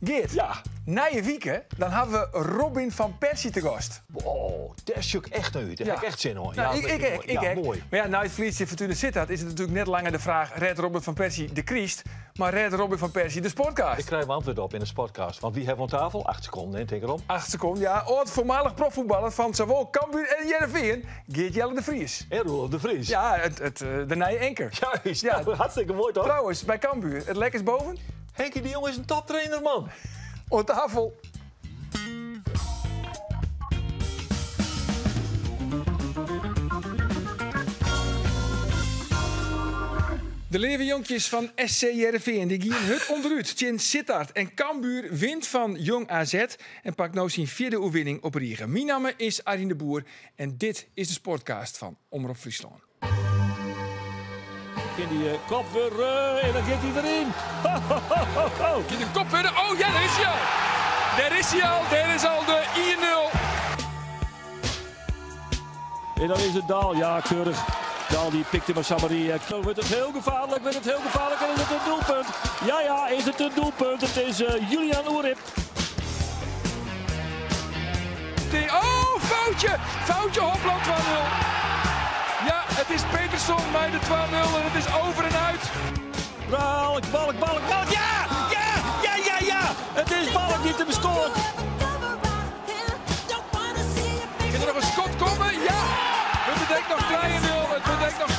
Geert, Ja. nije wike, dan hawwe we Robin van Persie te gast. Oh, dêr sjoch ik echt nei út. Dêr ha ik echt sin oan. Nou, Ja, ik, dat ik is ek, moai. ik Ja, ek. moai. Mar ja, nei it ferlies tsjin Fortuna Sittard is it natuerlik net langer de fraach rêdt Robin van Persie de kryst, mar rêdt Robin van Persie de Sportcast? Ik krij in antwurd op yn de Sportcast. Want wie hawwe we oan tafel? 8 sekonden, hè, tink erom. 8 sekonden, ja. Âld foarmalich proffuotballer fan sawol Cambuur en Hearrenfean, Geert Jelle de Vries. En Roelof de Vries. Ja, de nije anchor. Juist. Ja. Nou, hartstikke moai, toch? Trouwens, by Cambuur, it lek is boven. Henkie de Jong is in toptrainer, man. Oan tafel. De leave jonkjes fan SC Hearrenfean dy gienen hurd ûnderút tsjin Sittard en Cambuur wint fan Jong AZ en pakt no syn fjirde oerwinning op rige. Myn namme is Arjen de Boer en dit is de Sportcast fan Omrop Fryslân. Kin dy kop wurde en dan giet hy deryn. Ho, ho, ho, ho, ho. Kin de kop wurde? Oh ja, dêr is hy al! Dêr is hy al, dêr is al de 1-0. En dan is it Daal, ja keurich. Daal dy pikt him mar samar yn. Dan wurdt it hiel gefaarlik, wurdt it hiel gefaarlik en is it in doelpunt. Ja, ja, is it in doelpunt. It is Julian Oerip. Oh, foutje! Foutje, Hopland 2-0. Ja, it is Peterson mei de 2-0 en it is over en uit. Balk, Balk, Balk, Balk. Ja, ja, ja, ja, ja. It is Balk dy't him skoart. Kin der noch in skot komme? Ja! It wurdt ek noch 3-0. It wurdt ek noch 3-0.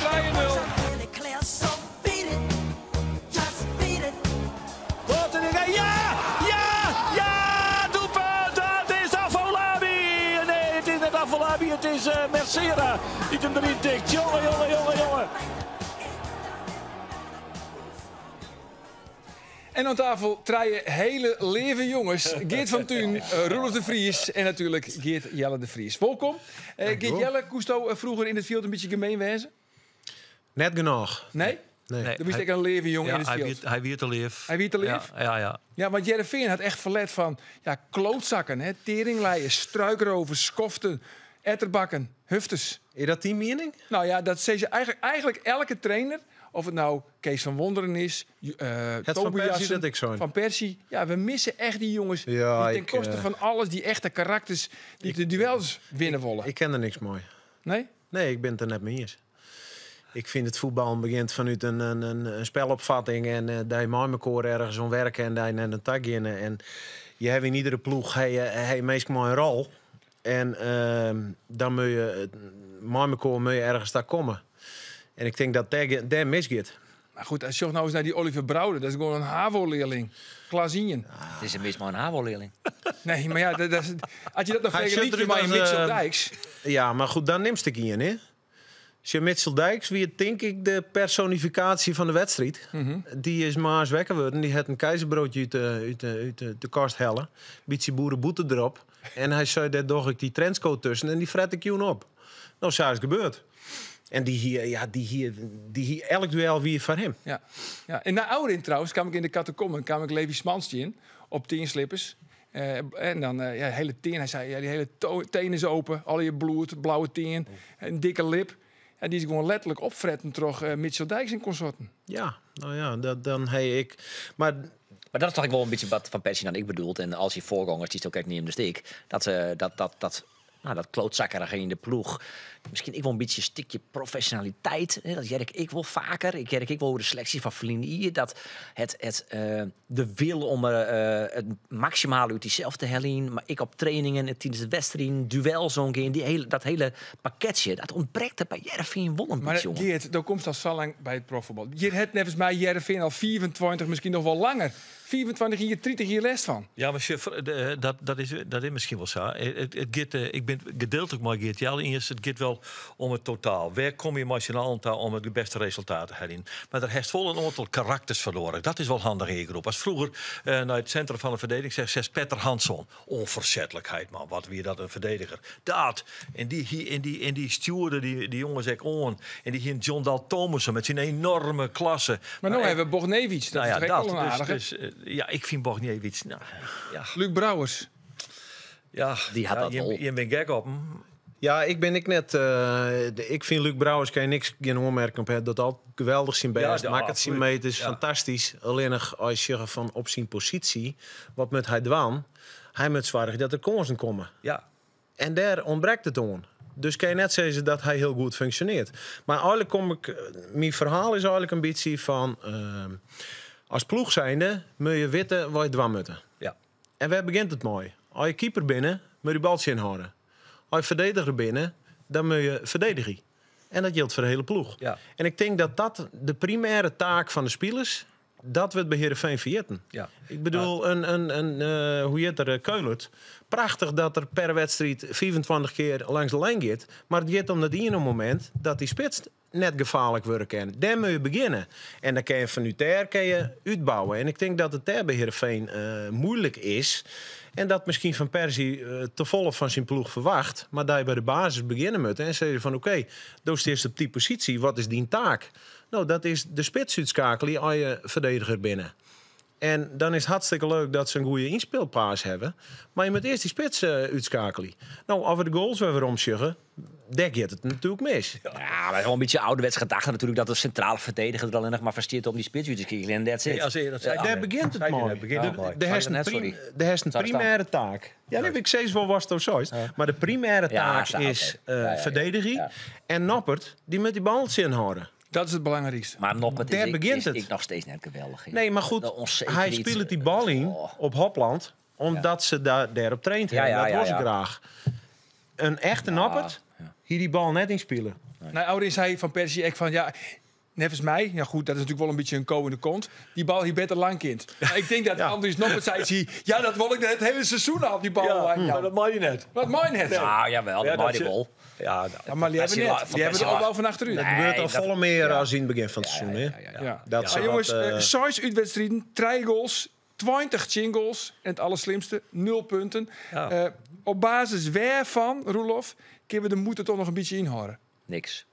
Wat een idee. Ja, ja, ja! Doelpunt! Dat is Afolabi! Nee, it is net Afolabi, it is Mercera dy't him deryn tikt. Jonge, jonge, jonge, jonge. En oan tafel trije hiele leave jonges. Geert van Tuun, Roelof de Vries en natuerlik Geert Jelle de Vries. Wolkom. Geert Jelle, koesto froeger yn it fjild in bytsje gemeen wêze? Net genôch. Nee? Nee. Nee. Do bist ek in leave jonge Ja, yn it hy fjild. wie, hy wie te leaf. Hy wie te leaf? Ja, ja, ja. Ja, want Hearrenfean hat echt ferlet fan, ja, klootzakken, hè? Teringleiers, struikrovers, skoften, etterbakken, hufters. Is dat dyn miening? Nou ja, dat sizze eigentlik elke trainer. Oft it no Kees van Wonderen is, Het Van Tobiasen, Persie dat ik zo. Van Persie. Ja, we missen echt dy jonges Ja, dy't ten ik, koste fan alles, dy echte karakters dy't de duels winne wolle. Ik ken der niks mei. Nee? Nee, ik bin it der net mei iens. Ik fyn it fuotballen begjint fanút in spelopfatting en dêr mei mekoar ergens oan werke en dêr nei de ta gean. En je hawwe yn iedere ploech ha je minsken mei in rol. En dan moatte je mei mekoar moatte je ergens ta komme. En ik tink dat dêr misgiet. Mar goed, sjoch no ris nei dy Oliver Brouwer. Dat is gewoan in HAVO-learling. Klas ien. It is in mis mei in HAVO-learling. Nee, mar ja, dat is, as je dat noch Hy fergelykje sjocht mei derút in as, Mitchell Dijks. Ja, mar goed, dan nimst ek ien, hè? Sjoch, Mitchell Dijks wie tink ik de personifikaasje fan de wedstriid. Dy is moarns wekker wurden. Dy hat in keizerbroodje út de kast helle. Bytsje boereboete derop. En hy sei, dêr doch ik dy trenchcoat tusken en dy fret ik jûn op. No, sa is it gebeurd. En dy hie, ja, dy hie, dy hie, elk duel wie foar him. Ja. Ja. En nei ôfrin trouwens, kaam ik yn de catacomben, kaam ik Levi Smans tsjin op teenslippers. En dan ja, hele teen, hy sei, ja, dy hiele teen is open, al je bloed, blauwe teen, in dikke lip. En dy is gewoan letterlik opfretten troch Mitchell Dijks en konsorten. Ja, no ja, dat, dan ha ik. Mar Mar dat is toch ek wol in bytsje wat Van Persie dan ek bedoelt. En al syn foargongers, dy't ek ek neamde stik, dat ze, dat, dat, dat, nou, dat klootzakkerige yn de ploech. Miskien ek wol in bytsje in stikje professionaliteit. Hè, dat hear ik ek wol faker. Ik hear ek wol oer de seleksje fan ferline jier. Dat de wil om it maksimale út dysels te heljen. Mar ek op trainingen, en tidens de wedstriden, duels oangean. Dat hiele pakketsje, dat ûntbrekt der by Hearrenfean wol in Mar bytsje, jonge. Geert, do komst al sa lang by it proffuotbal. Hjir hat neffens my Hearrenfean al 25, miskien noch wol langer. 25 jier, 30 jier lêst fan. Ja, mar sjoch, de, dat, dat is, dat is miskien wol sa. It giet, ik bin gedeeltlik mei Geert Jelle iens. It giet wol om it totaal. Wêr komme je mei syn allen ta om it bêste resultaat te heljen? Mar der hast wol in oantal karakters ferloaren. Dat is wol handich yn je groep. As froeger nei it sintrum fan de ferdediging seist, seist Petter Hansson. Onverzettelijkheid, man. Wat wie dat in ferdediger. Dat. En dy stjoerde dy jonges ek oan. En dy hie Jon Dahl Tomasson met syn enorme klasse. Mar no Mar hawwe we Bochniewicz. Dat Nou is ja, toch ek dat. wol in aardige. Dus, ja, ik fyn Bochniewicz, nou, ja. Luuk Brouwers. Ja, Die had ja, dat wol. je bent gek op hem. Ja, ik bin ek net. Ik fyn Luuk Brouwers kin niks gjin oanmerking op ha. Docht al geweldich syn bêst. Ja, Makket syn absoluut. meters fantastysk. Allinnich as je sjogge fan op syn posysje, wat moat hy dwaan? Hy moat soargje dat der kânsen komme. En dêr ûntbrekt it oan. Dus kin je net sizze dat hy hiel goed funksjonearret. Mar eigenlik kom ik, myn ferhaal is eigenlik in bytsje fan, as ploech zijnde moatte je witte wat je dwaan moatte. En wêr begjint it mei? As je keeper binne, moat je bal tsjinhâlde. As je ferdediger binne, dan moat je ferdedigje. En dat jildt foar de hiele ploech. En ik tink dat dat de primêre taak fan de spilers, dat wurdt by Heerenveen ferjitten. Ik bedoel, in, hoe hjit er, Köhlert. Prachtich dat er per wedstriid 25 kear langs de lijn giet. Mar it giet om dat iene momint dat dy spits net gefaarlik wurde kin. Dêr moat je begjinne. En dan kin je fanút dêr kin je útbouwe. En ik tink dat it dêr by Heerenveen muoilik is. En dat miskien Van Persie te folle fan syn ploech ferwachtet. Mar dat je by de basis begjinne moatte. En sizze fan oké, do stiest op dy posysje. Wat is dyn taak? No, dat is de spits útskeakelje as je ferdediger binne. En dan is it hartstikke leuk dat se in goede ynspylpass hawwe. Mar je moatte earst dy spits útskeakelje. No, as we de goals wer weromsjogge, dêr giet it natuerlik mis. Ja, mar it is wol in bytsje âlderwetsk gedachte natuerlik dat de sintrale ferdediger der allinnich mar foar stiet om dy spits út te skeakeljen. En that's it. Ja, sil je dat Dêr sizze? begjint it Sei je mei. net, begjint it mei. Der Sei je net, sorry. hast in Sorry, Stan. primêre taak. Ja, nee, ik sis wol watsto seist. Mar de primêre Ja, taak sa, is, oké. ferdedigje. En Noppert, dy moat dy bal tsjinhâlde. Dat is it belangrykste. Mar Noppert Dêr begjint is it. ek noch steeds net geweldich. Nee, mar goed, De onzekerheid. hy spilet dy bal yn op Hopland, omdat se dêrop traind hawwe. Dat wol se graach. In echte Noppert hie dy bal net ynspile. Nee. No, Auryn sei Van Persie ek fan, ja, neffens my, ja goed, dat is natuerlik wol in bytsje in ko yn de kont. Dy bal hie better lang kind. Mar ik tink dat Andries Noppert sei, ja, dat wol ik it hiele seizoen al, dy bal Ja, lang. mar dat mei dy net. Dat mei net. No, jawel, dat Ja, mei dat dy je- wol. Ja, no. Ja, mar dy hawwe net. Dy hawwe de opbou fan achterút. Dat gebeurt al dat- folle mear as yn it begjin fan it seizoen, hè? Dat Maar ze jonges, wat, 6 útwedstriden, 3 goals, 20 tsjingoals en it alderslimste, 0 punten. Op basis wêrfan, Roelof, kinne we de moed toch noch in bytsje ynhâlde? Niks.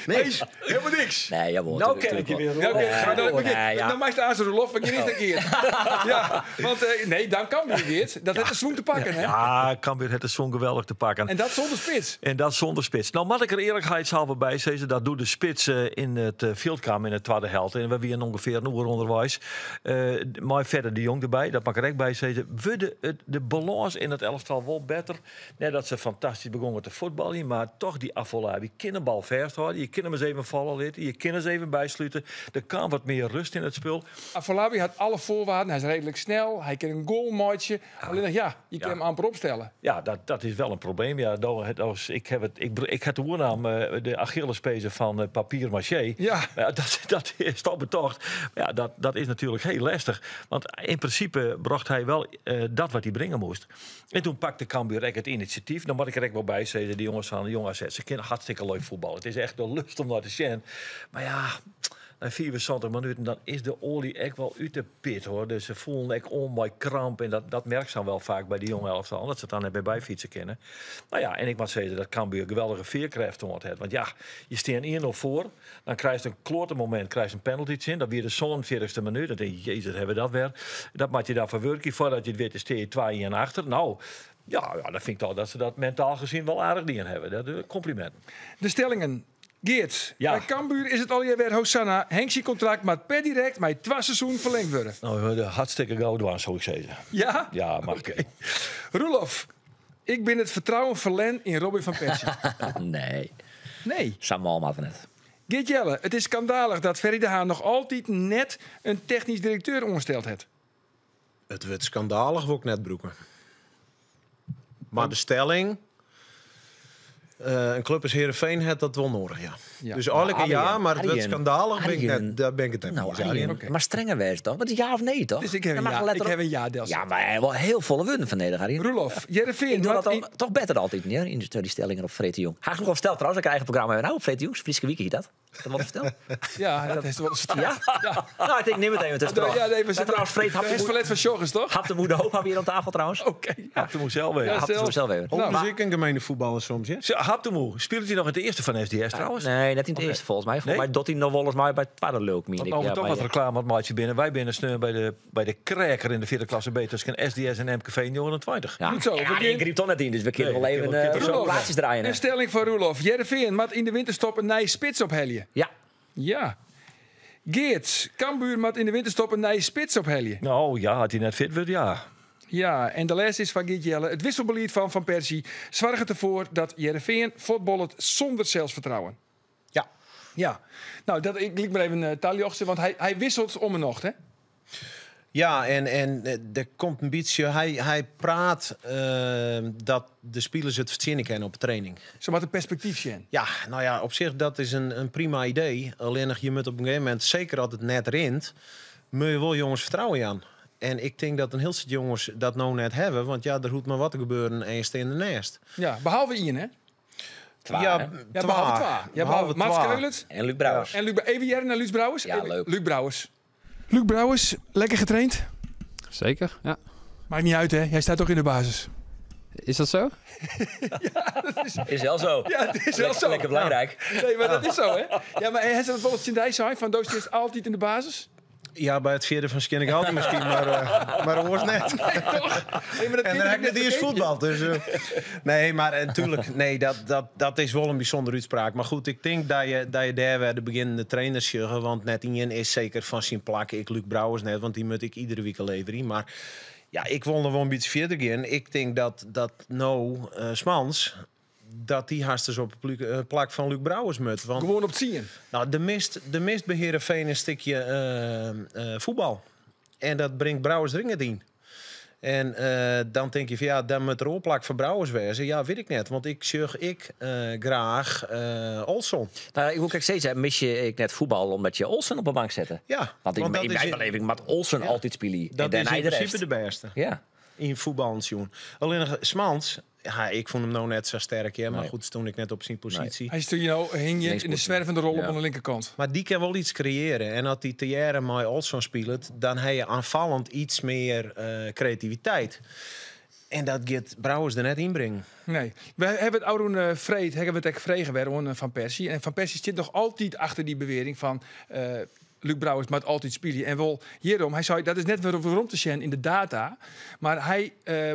Niks. Hielendal niks. Nee, jawol, Nou tuurlijk, ken ik je tuurlijk weer, Ja, oké, Nee, ga dan, nee, begin. ja. Dan maakt de Azer Roelof, we gaan eerst een keer. Ja, want nee, dan kan weer Geert. Dat heeft de swoon te pakken, hè? Ja, Cambuur heeft de swoon geweldig te pakken. En dat sûnder spits. En dat sûnder spits. No moat ik der earlikheidshalve by sizze. Dat doe't de spits yn it fjild kaam yn de twadde helte. En we wiene ûngefear in oere ûnderweis. Mei Fedde de Jong derby, dat moat ik der ek by sizze. Wurde de balâns yn it elftal wol better. Net dat se fantastysk begûnen te fuotbaljen, mar dochs dy Afolabi kin in bal fêsthâlde. Je kinne him ris even falle litte. Je kinne ris even byslute. Der kaam wat mear rêst yn it spul. Afolabi hat alle foarwaarden. Hy is reedlik snel. Hy kin in goal meitsje. Allinnich, ja, je kin him amper opstelle. Ja, dat is wol in probleem. Ja, ik ha it, ik ha de oernam, de Achillespezen fan papier maché. Ja, dat is al betocht. Mar ja, dat is natuerlik hiel lestich. Want yn prinsipe brocht hy wol dat wat hy bringe moast. En doe pakte Cambuur ek it inisjatyf. Dan moat ik der ek wol by sizze, dy jonges fan Jong AZ, se kinne hartstikke leuk fuotbalje. It is echt de lust om nei te sjen. Mar ja, nei 75 minuten, dan is de oalje ek wol út de pit, hoor. Dus se fiele ek oan mei kramp. En dat merk dan wol faak by dy jonge elftal, dat se dan net mear byfytse kinne. No ja, en ik moat sizze dat Cambuur geweldige fearkrêft toand hat. Want ja, je steane 1-0 foar. Dan krijst in kloate momint, krijst in penalty tsjin. Dat wie de 47e minuut. Dan tink je, Jezus, hawwe we dat wer. Dat moat je dan ferwurkje. Foardat je it wit, steane je 2-1 achter. No, ja, dan fyn ik dochs dat se dat mentaal besjoen wol aardich dien hawwe. Dat kompliminten. De stellingen. Geert, Ja. by Cambuur is it allegear wer Hosanna. Henk syn kontrakt moat per direkt mei 2 seizoenen ferlingd wurde. No, de hartstikke gau dwaan, soe ik sizze. Ja? Ja, mar. Oké. Roelof, ik bin it fertrouwen ferlern yn Robin van Persie. Nee. Nee. Sa mâl moatte we net. Geert Jelle, it is skandalich dat Ferry de Haan noch altyd net in technysk direkteur oansteld hat. It wurd skandalich wol ik net brûke. Mar de stelling, in klup as Heerenveen hat dat wol nedich, ja. Ja. Dus eigenlik Maar ja, Arjen, mar it wurd Arjen, skandalich bin ik Arjen. net, dêr bin ik it net Nou, mei eens, Arjen, Arjen. mar strenger wêze dochs? Want ja of nee, dochs? Dus ik ha Dan in mag ja. letter Ik op- ha in ja, Delsa. Ja, mar wol hiel folle wurden fan nedich, Arjen. Roelof, Hearrenveen, Ik doch wat dat in- al, dochs better altyd, ja, yn dy stellingen op Freedtejûn. Ha ik noch wol ferteld trouwens, ik eigen programma. No, Freedtejûn, Fryske Wike hjit dat. Dat wol ferteld? Ja, dat is wol eens Ja? Ja. No, ik tink, nim it even tuskentroch. Ja, nee, we Maar zitten trouwens, Freed Dat is ferlet fan sjoggers, dochs? Hap de Moeder Hoop hebben we hier aan tafel trouwens. Oké. Ja, dat moat sels even. Ja, Hap de Moeder zelf even. Ook Nou. muziek en gemene voetballer soms, ja? Zo, Habtamu, speelt hij nog in de eerste van SDS trouwens? Nee, net in het eerste volgens mij. Volgens Nee? mij dot hij nog wel eens maar bij het tweede leuk. meen Want ik. nou, we Ja, toch maar wat reclame aan het maatje binnen. Wij binnen steun bij de kreker in de vierde klasse B tussen SDS en MKV 29. Ja, Goed zo, ja, we die gaan- griep toch net in, dus we kunnen Nee, wel we even kunnen- we kunnen zo. plaatjes draaien. hè. Een stelling van Roelof. Heerenveen moet in de winterstop een nieuwe spits op helje. Ja, Ja. Geert, Cambuur moet in de winterstop een nieuwe spits op helje. Nou ja, had hij net fit wordt, ja. Ja, en de les is van Geert Jelle. Het wisselbeleid van Van Persie zorgt ervoor dat Heerenveen voetballt zonder zelfvertrouwen. Ja. Ja. Nou, dat, ik liet maar even uh, want hij wisselt om en nog, hè? Ja, en er komt een beetje... Hij praat dat de spelers het verzinnen kennen op de training. Ze moet een perspectief zien. Ja, nou ja, op zich dat is een prima idee. Alleen nog, je moet op een gegeven moment, zeker als het net rint, moet je wel jongens vertrouwen aan. En ik denk dat een heel soort jongens dat nou net hebben. Want ja, er hoeft maar wat te gebeuren en je staat in de nest. Ja, behalve Ian, hè? Twa, ja, hè? Ja, behalve Twa. Ja, behalve Mats Twa. Keulert En Luc Brouwers. en Luc, even jaren naar Luc Brouwers. Ja, Even- leuk. Luc Brouwers. Luc Brouwers, lekker getraind? Zeker, ja. Maakt niet uit, hè? Jij staat toch in de basis? Is dat zo? Is wel zo. Ja, het is wel Lekker, zo. lekker belangrijk. Nee, maar dat is zo, hè? Ja, maar hij zat bijvoorbeeld Sindij zijn van Doosje is altijd in de basis. Ja, bij het vierde van Skinnik altijd misschien, maar dat was net. Nee, toch? Nee, maar dat En dan heb ik net eerst voetbal. Dus, nee, maar natuurlijk, nee, dat is wel een bijzondere uitspraak. Maar goed, ik denk dat je daar weer de beginnende trainers juggen. Want net Ian is zeker van zijn plak. Ik Luc Brouwers net, want die moet ik iedere week leveren. Maar ja, ik wil nog wel een beetje verder gaan. Ik denk dat nou Smans, dat die haast dus op het plak van Luc Brouwers moet. Want Gewoon op het zien. nou, de mist bij Heerenveen een stukje voetbal. En dat brengt Brouwers er niet in. En dan denk je van ja, dan moet er ook plak voor Brouwers wezen. Ja, weet ik net. Want ik zeg ik graag Olsson. Nou, ik wil kijk steeds, hè, mis je ik net voetbal omdat je Olsen op de bank zette. Ja, Want in, want dat in is mijn in- beleving moet Olsen Ja. altijd spelen. Dat en is daarna in de principe rest. de beste Ja. in voetbalpensioen. Alleen nog Smans, ja, ik vond hem nou net zo sterk. Hè, maar Nee. goed, stond ik net op zijn positie. Hij is toen nou hing je in de Linkspoot. zwervende rol op Ja. aan de linkerkant. Maar die kan wel iets creëren. En als die Thierry met Olsson speelt, dan heb je aanvallend iets meer creativiteit. En dat gaat Brouwers er net inbrengen. Nee. We hebben het Arun Vreed, hebben we het ook vregen weer, van Persie. En Van Persie zit nog altijd achter die bewering van Luc Brouwers moet altijd spelen. En wel hierom, hij zei, dat is net weer waarom te zien in de data. Maar hij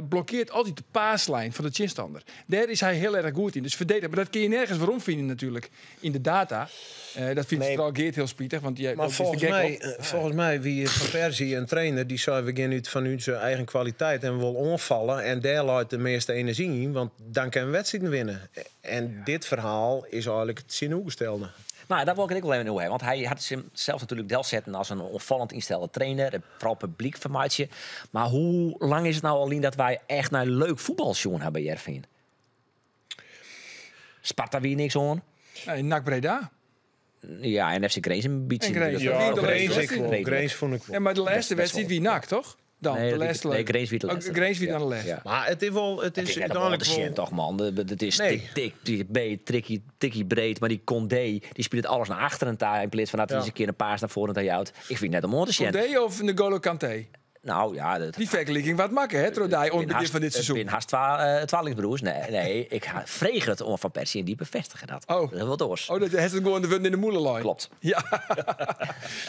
blokkeert altijd de paaslijn van de chinstander. Daar is hij heel erg goed in. Dus verdedigen. Maar dat kun je nergens waarom vinden natuurlijk in de data. Dat vindt Nee. vooral Geert heel spietig. Want die, Maar dat is de volgens gek mij, op. volgens mij, wie Van Persie een trainer, die zei we gaan uit van zijn eigen kwaliteit en wil onvallen. En daar luidt de meeste energie in, want dan kan we wedstrijden winnen. En dit verhaal is eigenlijk het tegenovergestelde. Maar daar wil ik het ook wel even over hebben. Want hij had zichzelf natuurlijk wel zetten als een opvallend instelde trainer. En vooral publiek vermaat je. Maar hoe lang is het nou al in dat wij echt naar leuk voetbalsjoen hebben bij Heerenveen? Sparta wie niks aan. Nee, NAC Breda. Ja, en FC Grains een beetje. En Grains, natuurlijk. ja. Ook Grains redelijk. ik wel. Redelijk. Grains vond ik wel. Ja, maar de laatste Best- best wedstrijd wel. wie NAC, toch? Dan, Nee, de dat laatste nee, leuk. Grains wie de Oh, laatste. Grains wie Ja. dan de laatste. Ja. Maar het is wel, het Het is is net een uiteindelijk shit wel... toch, man. Het is Nee. tik, tik, tik, B, trikkie, tikkie breed. Maar die Condé, die speelt alles naar achteren daar. In plaats van dat hij Ja. eens een keer een paas naar voren en jou. Ik vind het net een mooi shit. Condé of N'Golo Kanté? Nou ja, dat, Die vergelijking wat makken, hè, Trodai, op het begin van dit seizoen. Ik ben haast twaalflingsbroers. Nee, ik vreeg het om Van Persie en die bevestigen dat. Oh. Dat is wel doors. Oh, dat heeft het gewoon de wund in de moelenlijn. Klopt. Ja.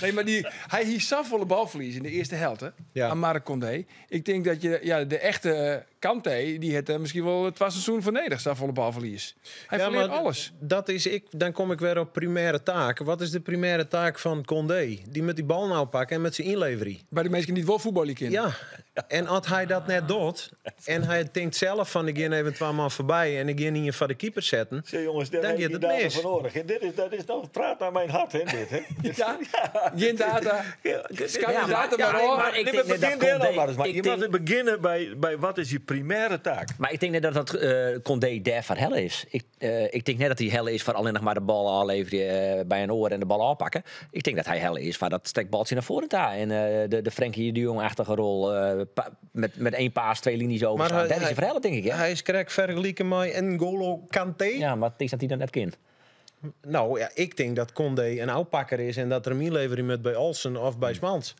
Nee, maar die, hij hier zat volle balverlies in de eerste helft, hè? Ja. Aan Marc Condé. Ik denk dat je, ja, de echte Kanté, die het misschien wel het seizoen van nederig staat volle balverlies. Hij Ja, verleert maar alles. Dat is ik, dan kom ik weer op primaire taak. Wat is de primaire taak van Condé? Die met die bal nou pakken en met zijn inlevering. Bij de mensen die niet wel voetballen kennen. Ja, en als hij dat net doet en hij denkt zelf van ik ga even twee man voorbij en ik ga niet van de keeper zetten. Zie jongens, daar Dan heb ik gaat die het data mis. van nodig. En dit is, dat is nou, praat naar mijn hart, hè, dit, hè. Ja, geen data. Scan Ja, je data maar- maar ja, hoor. maar ik Nee, denk maar net dat begin daar nou Condé- maar eens. Maar ik je denk- mag beginnen bij wat is je primaire taak? Maar ik denk net dat dat Condé daar van helle is. Ik denk net dat hij helle is voor alleen nog maar de bal aanleveren bij een oor en de bal aanpakken. Ik denk dat hij helle is voor dat stekbaltje naar voren daar. En de Frenkie de Jong-achtige rol met één paas, twee linies over. Maar Daar hij- is hij hij- voor helle, denk ik. Hè? Hij is correct vergeleken met N'Golo Kanté. Ja, maar het is dat hij dat net kind. Nou ja, ik denk dat Condé een oudpakker is en dat er een inlevering met bij Olsen of bij Smans.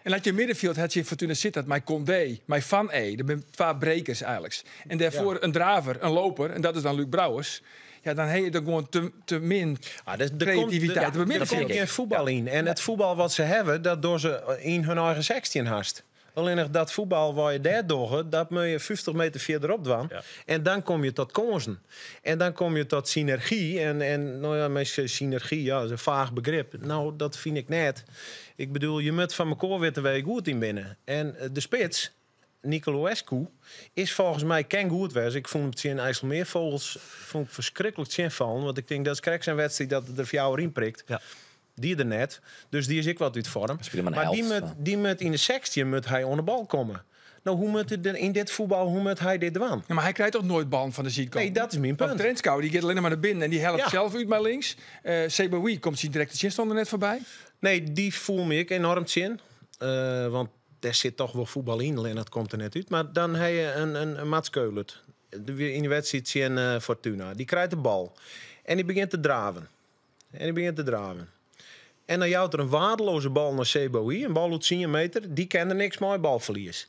En dat je middenveld had je Fortuna Sittard met Condé, met Van E. Dat zijn twee brekers eigenlijk. En daarvoor een draver, een loper, en dat is dan Luc Brouwers. Ja, dan heb je er gewoon te min Ah, dus er creativiteit komt, op het er komt middenveld. geen voetbal in. En het voetbal wat ze hebben, dat door ze in hun eigen 16 haast. Alleen nog dat voetbal waar je daar doorgaat, dat moet je 50 meter verderop doen. Ja. En dan kom je tot kansen. En dan kom je tot synergie. En nou ja, mensen, synergie, ja, dat is een vaag begrip. Nou, dat vind ik net. Ik bedoel, je moet van elkaar weten waar je goed in binnen. En de spits, Nicolaescu, is volgens mij ken goed wees. Ik vond het in IJsselmeervogels vond ik verschrikkelijk zinvallen. Want ik denk dat is krijg zijn wedstrijd dat het er voor jou in prikt. Ja. Die er net. Dus die is ik wat uit vorm. Spelen maar een Maar die helft, moet, die moet in de 16 moet hij onder de bal komen. Nou, hoe moet het in dit voetbal, hoe moet hij dit doen? Ja, maar hij krijgt toch nooit bal van de zijkant? Nee, dat is mijn Want punt. Trenschouw, die gaat alleen maar naar binnen en die helpt Ja. zelf uit maar links. Sebaoui komt zijn directe zinstander net voorbij. Nee, die voel me ik enorm zin. Want daar zit toch wel voetbal in, alleen dat komt er net uit. Maar dan heb je een Mats Keulert. In de wedstrijd in Fortuna. Die krijgt de bal. En die begint te draven. En die begint te draven. En dan jouwt er een waardeloze bal naar Sebaoui. Een bal uit 10 meter. Die kende niks maar balverlies.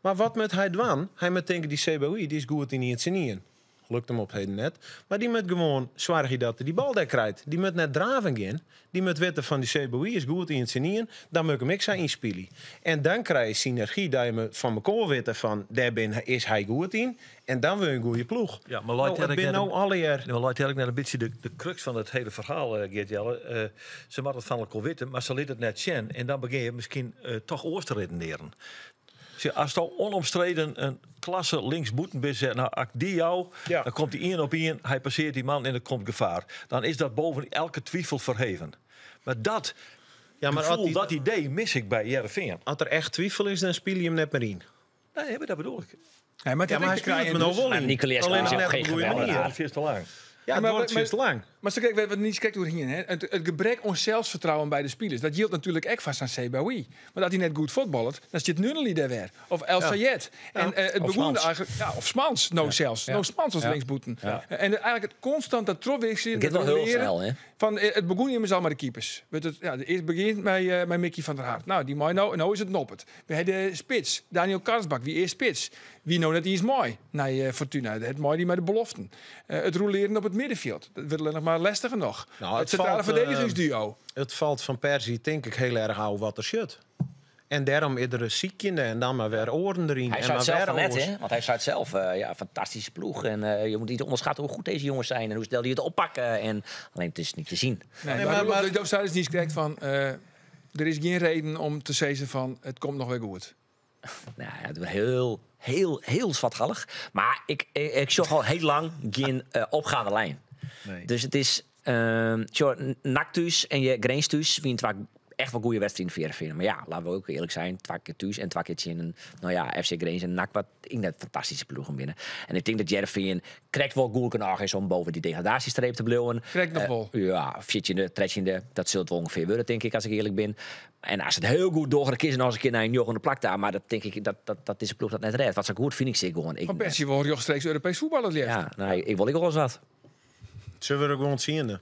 Maar wat moet hij doen? Hij moet denken, die Sebaoui die is goed in het zin. Lukt hem op heden net. Maar die moet gewoon zorgen dat hij die bal daar krijgt. Die moet net draven gaan. Die moet weten van die Sebaoui is goed in het zin. Dan moet ik hem ik zijn inspelen. En dan krijg je synergie dat je me van elkaar weten van daar ben, is hij goed in. En dan wil je een goede ploeg. Ja, maar laat nou, het ik ben net nou een- alle jaar. Nee, maar laat eigenlijk net een beetje de crux van het hele verhaal, Geert Jelle. Ze mag het van elkaar weten, maar ze liet het net zien. En dan begin je misschien toch oors te redeneren. Zie, als het al onomstreden een klasse linksboeten bent, zegt, nou, als ik die jou, Ja. dan komt hij één op één, hij passeert die man en er komt gevaar. Dan is dat boven elke twijfel verheven. Maar dat Ja, maar gevoel, als die- dat idee mis ik bij Heerenveen. Als er echt twijfel is, dan speel je hem net maar in. Nee, maar dat bedoel ik. Nee, maar, het Ja, maar hij heeft niks te speelt hem krijgen nou dus. wel Maar in. Nicolaescu Alleen is nog ook net op geen een goede geweldenaar. manier. Ja, veel te lang. Ja, het maar- wordt maar- veel te lang. Maar zo kijk, wat niet kijkt doorheen, hè? Het gebrek aan zelfvertrouwen bij de spelers, dat hield natuurlijk echt vast aan Sebaoui. Maar dat hij net goed voetballt, dan zit Nunnely daar weer. Of El Sayed. En, het Of begon Smans. eigenlijk, ja, of Smans, nou zelfs. Nou Smans als linksboeten. En eigenlijk het constant dat terugwisselen, Het gaat dat wel heel roleren snel, hè? Van, het begon immers al maar de keepers. Weet het, ja, de eerst begint bij Mickey van der Hart. Nou, die mooi, nou is het Noppert. We hebben de spits, Daniel Karsbak, wie eerst spits. Wie nou net iets mooi naar Fortuna. Het mooi die met de beloften. Het roleren op het middenveld. Dat wordt alleen nog maar lastiger nog. Nou, het het centrale valt, verdedigingsduo. Het valt van Persie, denk ik, heel erg oude wat er shit. En daarom is er een ziekje en dan maar weer oren erin. Hij en zei maar het zelf weer van net, oors. hè? Want hij zei het zelf, ja, fantastische ploeg. En je moet niet onderschatten hoe goed deze jongens zijn en hoe snel die het oppakken. En, alleen het is niet te zien. Nee, Nee, maar, maar- maar, dat is niet correct van. Er is geen reden om te zeggen van het komt nog weer goed. Nou ja, het wordt heel, heel, heel zwartgallig. Maar ik zag al heel lang geen opgaande lijn. Nee. Dus het is tjoh, NAC thuis en je Grens thuis wint vaak echt wel goede wedstrijden voor Heerenveen. Maar ja, laten we ook eerlijk zijn. 2 keer thuis en 2 keer in een, nou ja, FC Grens en NAC, wat ik net fantastische ploegen binnen. En ik denk dat Heerenveen krijgt wel goed genoeg is om boven die degradatiestreep te blijven. Krijgt nog wel. Ja, 14e, 13e, dat zult wel ongeveer worden, denk ik, als ik eerlijk ben. En als het heel goed doorgaat, is nog eens een keer naar een joch de plak daar. Maar dat denk ik, dat is een ploeg dat net redt. Wat zo goed vind ik ze gewoon. Ik, Van Persie wil rechtstreeks Europees voetbal het liefst. ja, nou, ik wil ik wel eens wat. Ze worden gewoon ziende.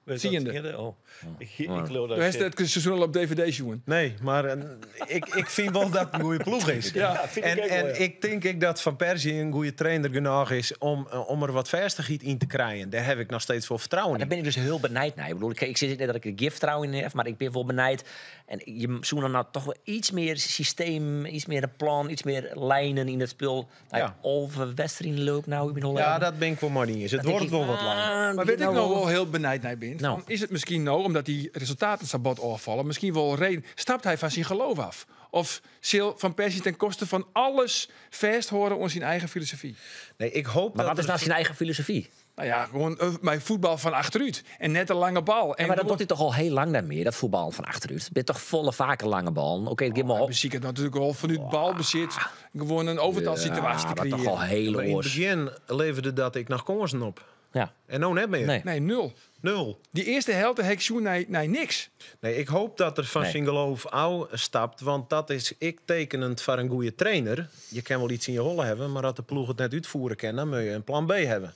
Ziende. Oh. Ik geloof dat Du hebt het seizoen al op DVD, jongen. Nee, maar ik vind wel dat het een goede ploeg is. Ja, vind ik en ook wel, en ja. ik denk ik dat Van Persie een goede trainer genoeg is om er wat vestigheid in te krijgen. Daar heb ik nog steeds voor vertrouwen Maar daar in. ben ik dus heel benijd naar. Ik bedoel, ik zeg niet dat ik er gift vertrouwen in heb, maar ik ben wel benijd. En je zoekt dan nou toch wel iets meer systeem, iets meer een plan, iets meer lijnen in het spul. Nou, Ja. Of wedstrijd loopt nou, ik ben al Ja, dat ben ik wel maar niet eens. Het wordt wel wat lang. Maar weet ik nou wel heel benijd naar ben? Nou. Van, Is het misschien nou, omdat die resultaten sabot afvallen, misschien wel reden, stapt hij van zijn geloof af? Of zal Van Persie ten koste van alles vast horen aan zijn eigen filosofie? Nee, ik hoop Maar dat wat is er- nou zijn eigen filosofie? Nou ja, gewoon mijn voetbal van achteruit. En net een lange bal. En Ja, maar dat doet hij toch al heel lang niet meer, dat voetbal van achteruit. Ben toch volle vaker lange bal. Oké, het geeft maar op. Muziek het natuurlijk al vanuit balbezit gewoon een overtalsituatie Ja, te maar toch creëren. al heel Maar in het oors. begin leverde dat ik nog kansen op. Ja. En nou net meer. Nee. Nee, 0. 0. Die eerste helft heb ik zo naar niks. Nee, ik hoop dat er van Nee. zijn geloof ouw stapt. Want dat is ik tekenend voor een goede trainer. Je kan wel iets in je holle hebben, maar als de ploeg het net uitvoeren kan, dan moet je een plan B hebben.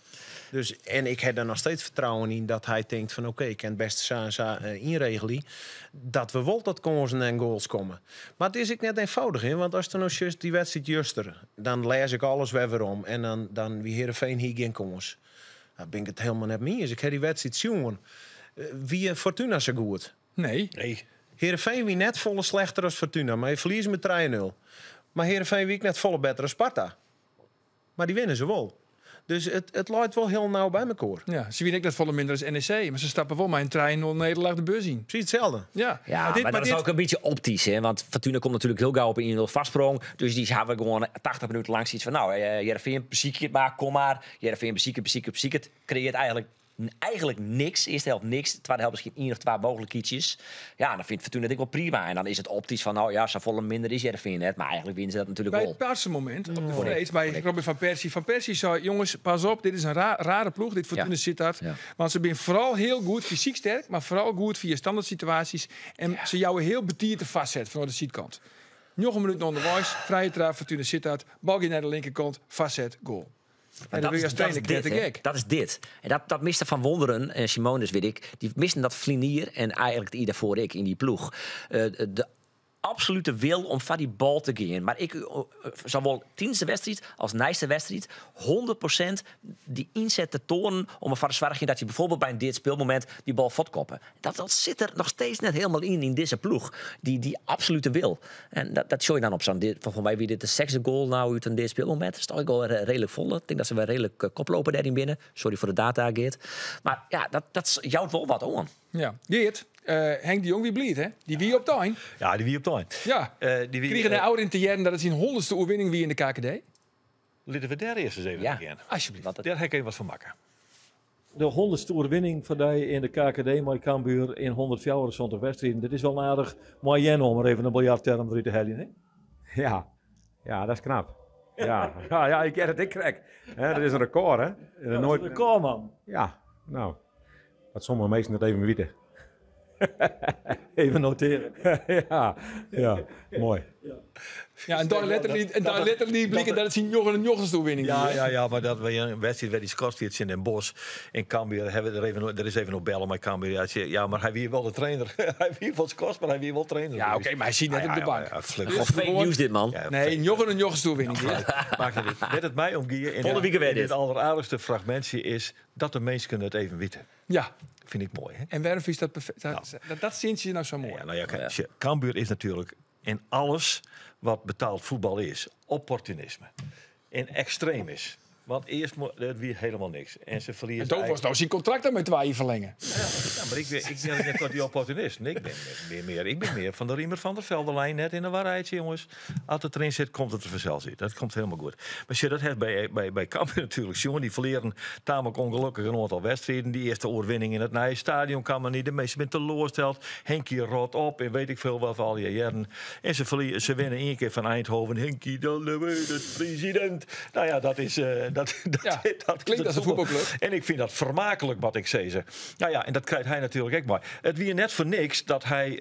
Dus, en ik heb daar nog steeds vertrouwen in dat hij denkt van oké, ik kan het beste zo en zo inregelen. Dat we wel tot kansen en goals komen. Maar het is ik net eenvoudig in, want als er nou juist die wedstrijd juster, dan lees ik alles weer weer om. En dan wie Heerenveen hier geen kans. Daar ben ik het helemaal net mee eens. Ik heb die wedstrijd zien. Wie Fortuna zo goed? Nee. Nee. Heerenveen wie net volle slechter als Fortuna, maar je verliest met 3-0. Maar Heerenveen wie ik net volle beter als Sparta. Maar die winnen ze wel. Dus het loopt wel heel nauw bij elkaar. Ja, ze winnen ook net volle minder als NEC. Maar ze stappen wel maar een trein 0 nederlaag de bus in. Precies hetzelfde. Ja, Ja, maar, dat is ook een beetje optisch, hè? Want Fortuna komt natuurlijk heel gauw op een 1-0 vastsprong. Dus die hebben gewoon 80 minuten lang zoiets van... Nou, Heerenveen, beziek het maar, kom maar. Heerenveen, beziek het, beziek het, beziek het. Creëert eigenlijk niks. Eerste helft niks. Tweede helft misschien 1 of 2 mogelijkheidjes. Ja, dan vindt Fortuna dit wel prima. En dan is het optisch van, nou ja, zo volle minder is Heerenveen net. Maar eigenlijk winnen ze dat natuurlijk Bij wel. het paarse moment op de vrees, bij Robin van Persie. Van Persie zei, jongens, pas op, dit is een rare ploeg, dit Fortuna Sittard. Ja. Want ze zijn vooral heel goed, fysiek sterk, maar vooral goed via standaard situaties. En ze jouwen heel betierd te vastzetten vanuit de zijkant. Nog een minuut onderwijs, vrije trap, Fortuna Sittard, bal gaat naar de linkerkant, vastzet, goal. En dan dat wil je is, als dat is trainer dit, te hè. gek. Dat is dit. En dat miste Van Wonderen en Simonis, weet ik. Die misten dat vlinier en eigenlijk die daarvoor ik in die ploeg. De absolute wil om van die bal te gaan. Maar ik zowel tienste wedstrijd als nijste wedstrijd 100% die inzet te tonen om ervoor te zorgen dat je bijvoorbeeld bij een dit speelmoment die bal voortkoppen. Dat zit er nog steeds net helemaal in deze ploeg. Die absolute wil. En dat show je dan op zo'n dit, volgens mij wie dit de zesde goal nou uit een dit speelmoment. Dat is toch al redelijk vol. Ik denk dat ze wel redelijk koplopen daarin binnen. Sorry voor de data, Geert. Maar ja, dat jouwt wel wat aan. Ja, Geert. Henk de Jong, wie bliet, hè? Die wie op tuin. Ja, die wie op tuin. Ja. Die wie, Kregen de oude in te jaren dat het zijn 100ste oerwinning wie in de KKD? Laten we daar eerst eens even Ja. gaan. Alsjeblieft. Want het- Daar heb ik even wat van maken. De 100ste oerwinning van die in de KKD, maar Cambuur in 124 wedstrijden. Dit is wel een aardig moyen om er even een biljartterm erin te halen, hè? Ja. Ja, dat is knap. Ja, ja, ja, ik ken het, ik krijg. Hè, dat is een record, hè? Ja, dat is Nooit... een record, man. Ja, nou, dat sommige mensen dat even weten. Even noteren. Ja, ja, mooi. Ja, en daar letterlijk blikken dat het zijn nog een jochtenstoelwinning Ja, is. ja, ja, maar dat we een wedstrijd werd die Skotwits in Den Bosch. In Cambuur hebben we er even, er is even nog bellen met Cambuur. Ja, ja, maar hij wie wel de trainer. Hij wie wel Skot, maar hij wie wel trainer. Ja, oké, maar hij zit net Ja, op de ja, bank. ja, ja, fluk. Dus Gewoon fake gewoon- news dit, man. Ja, Nee, nog een jochtenstoelwinning. Ja. Maakt het niet. Met het mij om Gier in Volgende week weer in dit. dit alleraardigste fragmentje is dat de mensen kunnen het even weten. Ja. Vind ik mooi, hè? En waarom is dat perfect? Dat zintje nou zo mooi. Ja, nou ja, kijk, Cambuur is natuurlijk in alles wat betaald voetbal is, opportunisme. En extreem is. Want eerst het wie helemaal niks. En ze verliezen. En toen was nou zijn contract dan met twee verlengen. Ja, maar ik ben net wat die opportunist. Nee, ik ben meer van de Riemer van der Velderlijn. Net in de waarheid, jongens. Als het erin zit, komt het er vanzelf in. Dat komt helemaal goed. Maar je dat heeft bij Cambuur natuurlijk. Jongen, die verleren tamelijk ongelukkig een aantal wedstrijden. Die eerste oorwinning in het nieuwe stadion kan maar niet. De meesten zijn teleurgesteld. Henkie rot op en weet ik veel wat voor al die jaren. En ze winnen 1 keer van Eindhoven. Henkie, de president. Nou ja, dat is... Ja, dat klinkt als een voetbalclub. En ik vind dat vermakelijk wat ik zei ze. Nou ja, en dat krijgt hij natuurlijk ook maar. Het wie net voor niks dat hij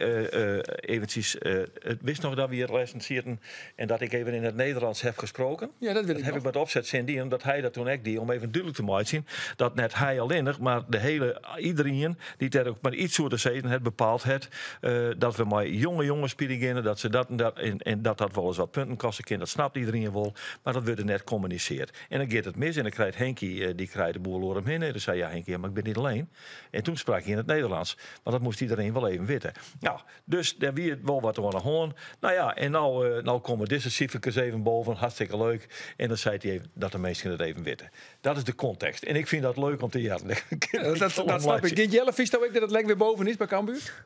eventjes... het wist nog dat we hier lessen zitten en dat ik even in het Nederlands heb gesproken. Ja, dat weet Dat ik heb nog. ik met opzet zin omdat hij dat toen ook deed, om even duidelijk te maken zien dat net hij alleen, maar de hele iedereen die daar ook maar iets voor te zeggen het bepaald het dat we maar jonge jongens beginnen, dat ze dat en dat en dat dat wel eens wat punten kosten kan, dat snapt iedereen wel, maar dat wordt net communiceerd. En dan gaat het mis en dan krijgt Henkie, die krijgt de boel door hem heen. En dan zei ja Henkie, ja, maar ik ben niet alleen. En toen sprak hij in het Nederlands, want dat moest iedereen wel even weten. Nou, dus daar wie het wel wat aan de hoorn. Nou ja, en nou komen deze cijfertjes even boven, hartstikke leuk. En dan zei hij even dat de mensen het even weten. Dat is de context. En ik vind dat leuk om te jaren. Ja, dat snap ik. Dit Jelle, vies nou ook dat het lek weer boven is bij Cambuur?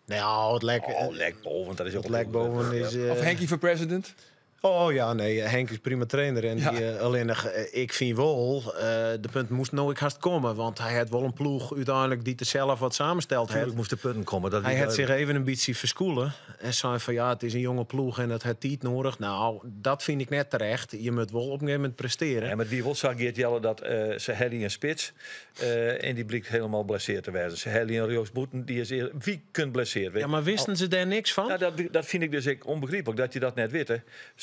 Nou, het lek, Oh, lek boven, dat is ook het lek boven is... Of Henkie voor president? Oh ja, nee, Henk is prima trainer. En Ja. die, alleen nog, ik vind wel, de punt moest nooit haast komen. Want hij had wel een ploeg uiteindelijk die het zelf wat samensteld Natuurlijk had. moest de punten komen. Dat Hij is had zich duidelijk. even een beetje verschoelen. En zei van ja, het is een jonge ploeg en dat had tijd nodig. Nou, dat vind ik net terecht. Je moet wel op een gegeven moment presteren. Ja, met wie wil zag Geert Jelle dat ze hadden een spits en die blijkt helemaal blesseerd te worden. Ze hadden een Joost Boeten, die is wie kunt blesseerd. Ja, maar wisten ze daar niks van? Ja, dat vind ik dus ook onbegrijpelijk, dat je dat net weet. Hè.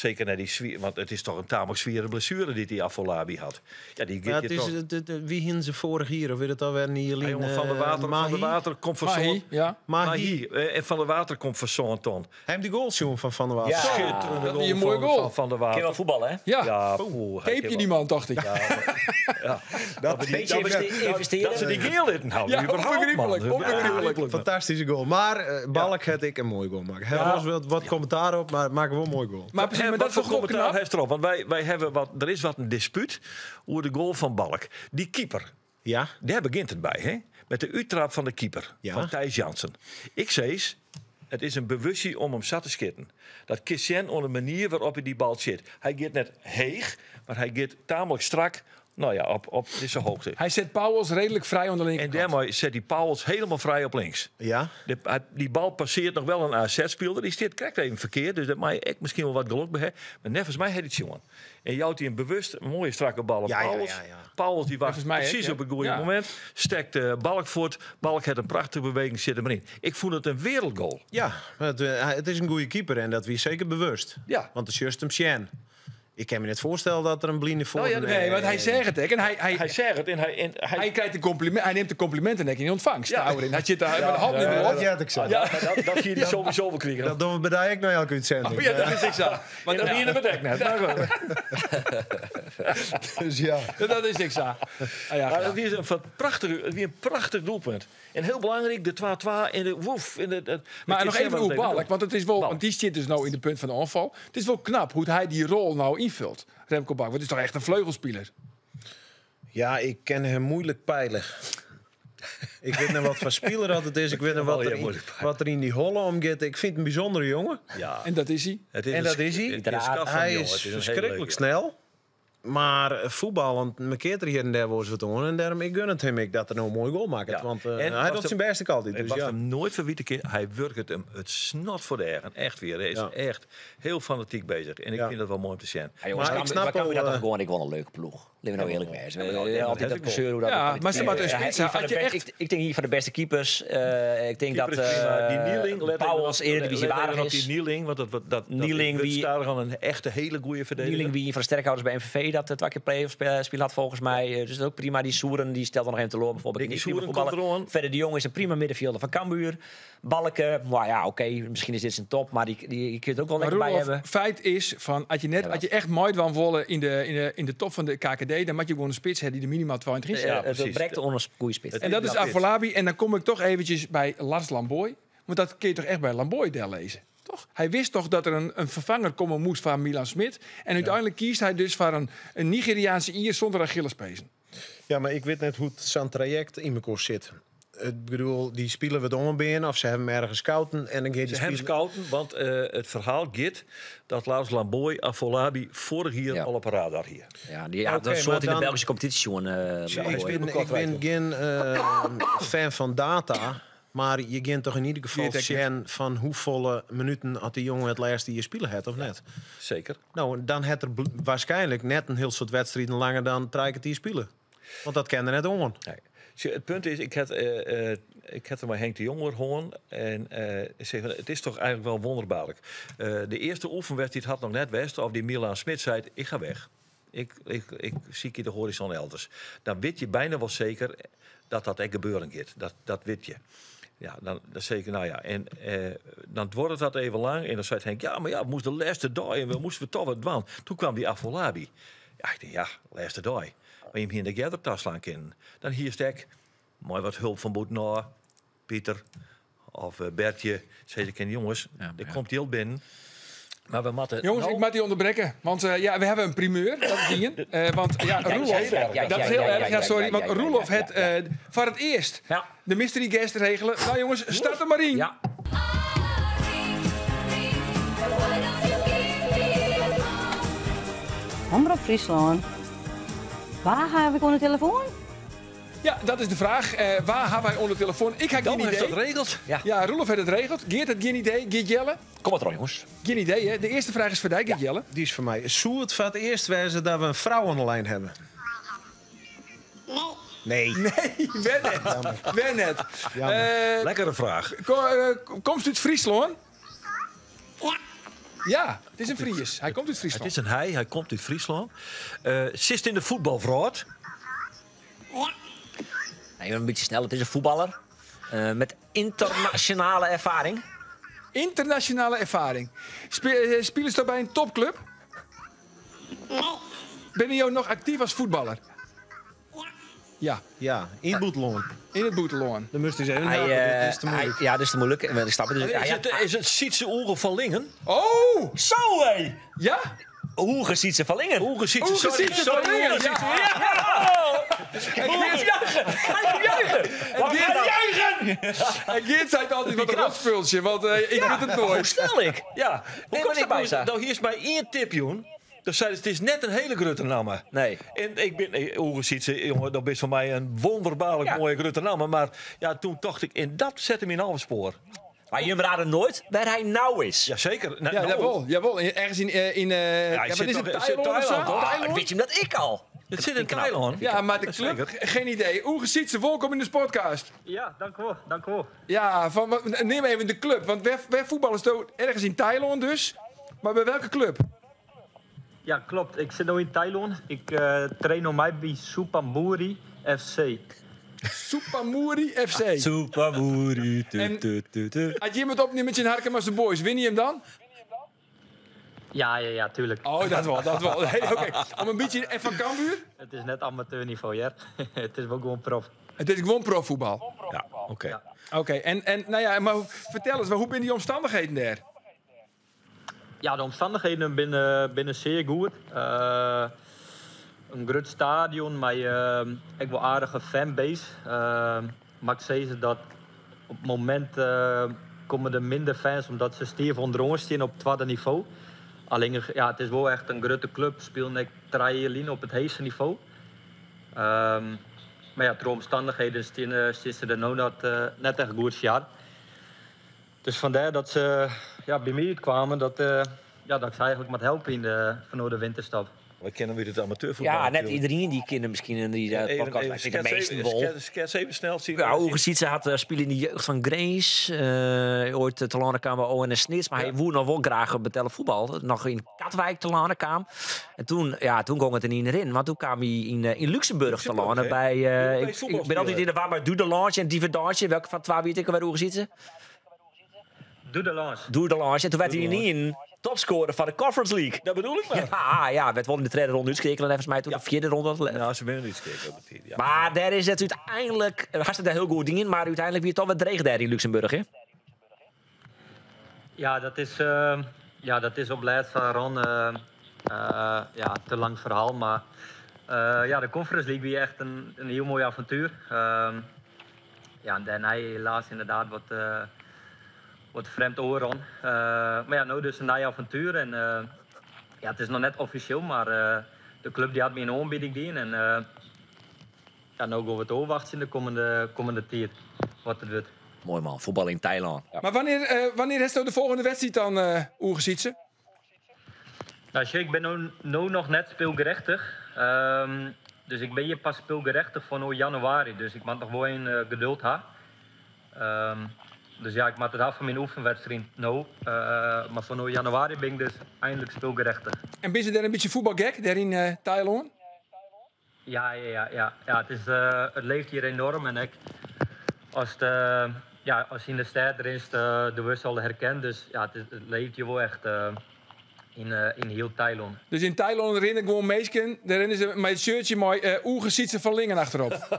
Seker nei dy swier, want it is toch in tamelijk swiere blessuere dy't dy Afolabi hat. Ja, dy Ja, giet het je is, toch... wie hienen ze vorig jaar of weet het alweer niet Hey, Jelien, jongen, van der Water, van Mahi? der Water komt voor Mahi, zo'n... ja. Mahi. Mahi. En Van der Water komt voor zo'n ton. Hij heeft die goal zien van Van der Water. Ja. Schitterende Dat goal is een mooie van, goal. Van, van der Kun je Water. wel voetballen, hè? Ja, Ja, poeh, hij Keep kan je die wel. man, dacht ik. Ja, dat, we die- Beetje dat, we- investeren. dat ze die geel litten houden. Ja, überhaupt, man. onbegrijpelijk, onbegrijpelijk. Fantastische goal. Maar Balk had ik een mooi goal maken. Hij was wel wat commentaar op, maar maak wel een mooi goal. Maar precies, En maar wat dat is voor toch ook commentaar knap? heeft erop? Want wij, wij hebben wat, er is wat een dispuut over de goal van Balk. Die keeper, Ja. daar begint het bij, hè? Met de uittrap van de keeper, Ja. van Thijs Jansen. Ik zei, het is een bewustzijn om hem zat te schitten. Dat Kissien op de manier waarop hij die bal zit. Hij gaat net heeg, maar hij gaat tamelijk strak, nou ja, op deze hoogte. Hij zet Pauwels redelijk vrij onder de En linkerkant. daarmee zet hij Pauwels helemaal vrij op links. Ja. Die bal passeert nog wel een AZ-speler. Die zit krijgt even verkeerd. Dus dat maak ik misschien wel wat geluk bij. hè. Maar net volgens mij had hij het jongen. En jouwt hij een bewust een mooie strakke bal op Ja, ja, Pauwels. ja, ja. Pauwels die wacht Volgens mij, hè? precies Ja. op het goede Ja. moment. Stekt de balk voort. Balk heeft een prachtige beweging, zit hem erin. Ik vond het een wereldgoal. Ja, maar het is een goede keeper en dat wie zeker bewust. Ja. Want het is juist hem Sjen. Ik kan me net voorstellen dat er een blinde voor. Nou ja, Nee, want hij zegt het, hè. En hij, hij, Hij zegt het en hij... En hij, hij krijgt een compliment, hij neemt de complimenten en in ontvangst. Ja. Ja. Hij zit daar met de hand niet meer Dat op. ja, ik zo. ja, maar dat, dat zie je die sowieso wel krijgen. Dat doen we bij ik nou elke uitzending. Oh ja, dat is ik zo. Maar dat dat, die in de bedek net. Maar goed. Dus ja. dat is ik zo. Ah, ja, Maar het is een van prachtig, het is een prachtig doelpunt. En heel belangrijk, de 2-2 en de woef. En de, de- Maar de nog even Kissien over wat Balk, want het is wel, Balk. want die zit dus nou in de punt van de aanval. Het is wel knap hoe hij die rol nou invult. Remco Balk, want het is toch echt een vleugelspeler. Ja, ik ken hem moeilijk peilen. Ik weet niet wat voor speler dat het is. Ik weet niet wat Wel, er ja, in, moeilijk peilen. wat er in die holle omgaat. Ik vind het een bijzondere jongen. Ja, En dat is hij. het is En een dat is hij. het is een schat van Hij jongen. is Het een hele verschrikkelijk leuke. snel. Maar voetballend markeert er hier en daar wel eens wat aan. En daarom, ik gun het hem ik dat er nou een mooi goal maakt. Ja. Want En hij was doet de- zijn beste altijd. Het Dus was ja. hem nooit verwieten keer. Hij werkt het hem het snot voor de ergen. Echt weer. Hij is Ja. echt heel fanatiek bezig. En ik Ja. vind dat wel mooi om te zien. Ja, jongens, Maar maar ik snap maar kan wel, we dat toch gewoon? Ik won een leuke ploeg. Laten we nou eerlijk wezen. We hebben altijd dat gezeur hoe dat Ja, dat maar ze moeten een Ja, spits een van had de je be- echt- ik denk hier van de beste keepers. Ik denk dat Keeper is prima. eh die Nieling, let even Pauwels op- Eredivisie let even waardig op is. die Nieling, want dat, dat, dat, Nieling, dat wie- staat gewoon een echte hele goede verdediger. Nieling, wie een van de sterkhouders bij MVV dat twee keer play-off speel had volgens mij. Dus dat is ook prima. Die Soeren, die stelt er nog even teloor bijvoorbeeld. Dickie Die prima Soeren komt voetballer. eraan. Verder de Jong is een prima middenvelder van Cambuur. Balken, maar ja, oké, misschien is dit zijn top, maar die je kunt het ook wel Maar lekker bij Roelof, hebben. feit is van, als je, net, Ja, als je echt mooi wil worden in de top van de KKD, dan moet je gewoon een spits hebben die er minimaal 20 is. Ja, het precies. ontbreekt onder een goede spits. En dat is Ja. Afolabi. En dan kom ik toch eventjes bij Lars Lamboy. Want dat kun je toch echt bij Lamboy daar lezen. Toch? Hij wist toch dat er een vervanger komen moest van Milan Smit. En uiteindelijk kiest hij dus voor een Nigeriaanse Ier zonder Achillespezen. Ja, maar ik weet net hoe het zo'n traject in elkaar zit. Ik bedoel, die spelen we het om of ze hebben hem ergens scouten en dan gaat die Ze hebben speler- scouten, want het verhaal gaat dat Lars Lamboy Afolabi vorig jaar Ja. al op radar hier. Ja, die, ja, Oké, dat soort maar in de dan- Belgische competitie, jongen. Ja, ik ben geen fan van data, maar je kunt toch in ieder geval Die het zien van hoeveel minuten had die jongen het laatste je spelen het of net. Zeker. Nou, dan had er waarschijnlijk net een heel soort wedstrijden langer dan drie kwartier spelen. Want dat kende net om. Nee. Zie, het punt is, ik had er maar Henk de Jong hoor hoorn en ik zeg, van, het is toch eigenlijk wel wonderbaarlijk. De eerste oefenwedstrijd had nog net West, of die Milan Smit zei, ik ga weg. Ik zie hier de horizon elders. Dan weet je bijna wel zeker dat dat echt gebeuren gaat. Dat weet je. Ja, dan zeker, nou ja. En dan wordt het dat even lang. En dan zei Henk, ja, maar ja, we moesten de laatste dag en we moesten toch wat doen. Toen kwam die Afolabi. Ja, ik dacht, ja, laatste dag. Maar je hem hier in de gerdertas slaan kunnen. Dan hier stek, mooi wat hulp van Boetnoor, Pieter of Bertje. Zei ik, en jongens, er komt heel binnen. Maar we matten. Jongens, nou, ik moet die onderbreken. Want ja, we hebben een primeur, dat is Ian. Want ja, Roelof, dat is heel erg. Ja, sorry, want Roelof het voor het eerst de mystery guest regelen. Nou jongens, start er maar in. Ja. Omroep Friesland. Waar heb ik onder de telefoon? Ja, dat is de vraag. Waar hebben wij onder de telefoon? Ik heb Dan geen heeft idee. dat regeld. Ja. Ja, Roelof heeft het regeld. Geert had geen idee. Geert Jelle? Kom maar terug, jongens. Geen idee, hè? De eerste vraag is voor Dijk, Geert Jelle. Die is voor mij. Zou het voor het eerst wezen dat we een vrouw aan de lijn hebben? Nee. Nee, wen net. Wen net. Jammer. Lekkere vraag. Komst uit Friesland? Ja. Ja, it is in Fries. Hy komt út Fryslân. It is in hy, hy komt út Fryslân. Sitst yn de fuotbalwrâld? Even in bytsje snel, it is in fuotballer met ynternasjonale erfaring. Ynternasjonale erfaring. Spilest do by in topklup? Binne jo noch aktyf as fuotballer? Ja. Ja, yn it bûtenlân. Yn it bûtenlân. Dan moatst ús even helpe, dit is te muoilik. Ja, dit is te muoilik. Ik snap it. Is it, is it Sietse Oege van Lingen? Oh! Zo hé! Ja? Oege Sietse van Lingen. Oege Sietse, Oege sorry, Sietse sorry, van Lingen, Oege ja. Sietse, ja. En Juichen! Juichen! Juichen! En Geert zei het altijd wat een rotspultje, want ik weet het Hoe nooit. snel ik? Ja. Hoe Nee, komst maar ik derby, moest- sa? Nou, hier is maar één tip, joen. Dat zei, het is net een hele grote naam. Nee. En ik ben, Oege Sietse, jongen, dat is voor mij een wonderbaarlijk Ja. mooie grote naam. Maar ja, toen dacht ik, en dat zette me in een spoor. Maar je raden nooit waar hij nou is. Jazeker. Nou, Ja, nou, jawel, jawel. Ergens in hij ja, wat zit is toch- het, zit Thailand of zo? Thailand, toch? Ah, Thailand? weet je hem dat ik al? Het zit in Thailand. Ja, maar de club, geen idee. Oege Sietse, welkom in de Sportcast. Ja, dank u wel, dank u wel. Ja, van, neem even de club. Want wij voetballen zo ergens in Thailand dus. Maar bij welke club? Ja, klopt. Ik zit nu in Thailand. Ik train op mij bij Suphanburi FC. Suphanburi FC. Suphanburi. En- Als je iemand opneemt met je Harkema's de Boys, win je hem dan? Ja, ja, ja, tuurlijk. Oh, dat wel, dat wel. Hey, oké. Om een beetje... En van Cambuur? Het is net amateurniveau, ja. Het is wel gewoon prof. Het is gewoon profvoetbal. Ja, oké. Oké, en nou ja, maar vertel eens, hoe zijn die omstandigheden daar? Ja, de omstandigheden binnen, binnen zeer goed. Een groot stadion, maar ik wel aardige fanbase. Maar ik zei ze dat op het moment komen er minder fans omdat ze stierf onder ons staan op het tweede niveau. Alleen, ja, het is wel echt een grote club. Spelen ik drie op het heese niveau. Maar ja, door omstandigheden staan ze er nou dat, net echt goed jaar. Dus vandaar dat ze ja, bij mij kwamen, dat, ja, dat ik ze eigenlijk moet helpen in de, van de winterstop. We kennen weer het amateurvoetbal. Ja, net natuurlijk. iedereen die kennen misschien in die Even, podcast. even Ik vind de schets meesten even, wel. schets even snel zien. Ja, Oege Sietse had spelen in de jeugd van Grace. Ooit te Lane kwam bij ONS Snits. Maar hij woer nog wel graag op betellen voetbal. Nog in Katwijk te Lane kwam. En toen, ja, toen ging het er niet meer in. Want toen kwam hij in Luxemburg te Luxemburg, Lane hè? bij... Europees ik ben altijd in de war, maar Dudelange en Diverdange. Welke van twee weet ik waar Oege Sietse? Dudelange. Dudelange. En toen werd hij in topscorer van de Conference League. Dat bedoel ik maar. Ja, ja, werd wel in de tweede ronde uitgekeken. En volgens mij toen de vierde ronde. Nou, ze winnen niet gekeken op het ja. Maar daar is het uiteindelijk... Hartstikke daar heel goed ding in. Maar uiteindelijk weer toch wat dreig daar in Luxemburg, hè? Ja, dat is, ja, dat is op laatst van Ron. Ja, te lang verhaal. Maar ja, de Conference League was echt een heel mooi avontuur. Ja, en daarna helaas inderdaad wat vreemd oren. Maar ja, nou dus een nieuw avontuur. En ja, het is nog net officieel, maar de club die had me een aanbieding gedaan. En ja, nou gaan we het overwachten in de komende tijd wat het wordt. Mooi man, voetbal in Thailand. Ja. Maar wanneer is de volgende wedstrijd dan, Oege Sietse? Nou, ik ben nu nog net speelgerechtig. Dus ik ben hier pas speelgerechtig van januari. Dus ik moet nog wel een geduld hebben. Dus ja, ik maak het af van mijn oefenwedstrijd nu. Maar van januari ben ik dus eindelijk speelgerechtig. En ben je daar een beetje voetbalgek, daar in Thailand? Ja. Ja, het leeft hier enorm. En ik, als je in de stad er is, de wordt al herkend. Dus ja, het leeft hier wel echt in heel Thailand. Dus in Thailand rennen gewoon meesken, daar rennen ze met het shirtje mooi Oege Sietse van Lingen achterop.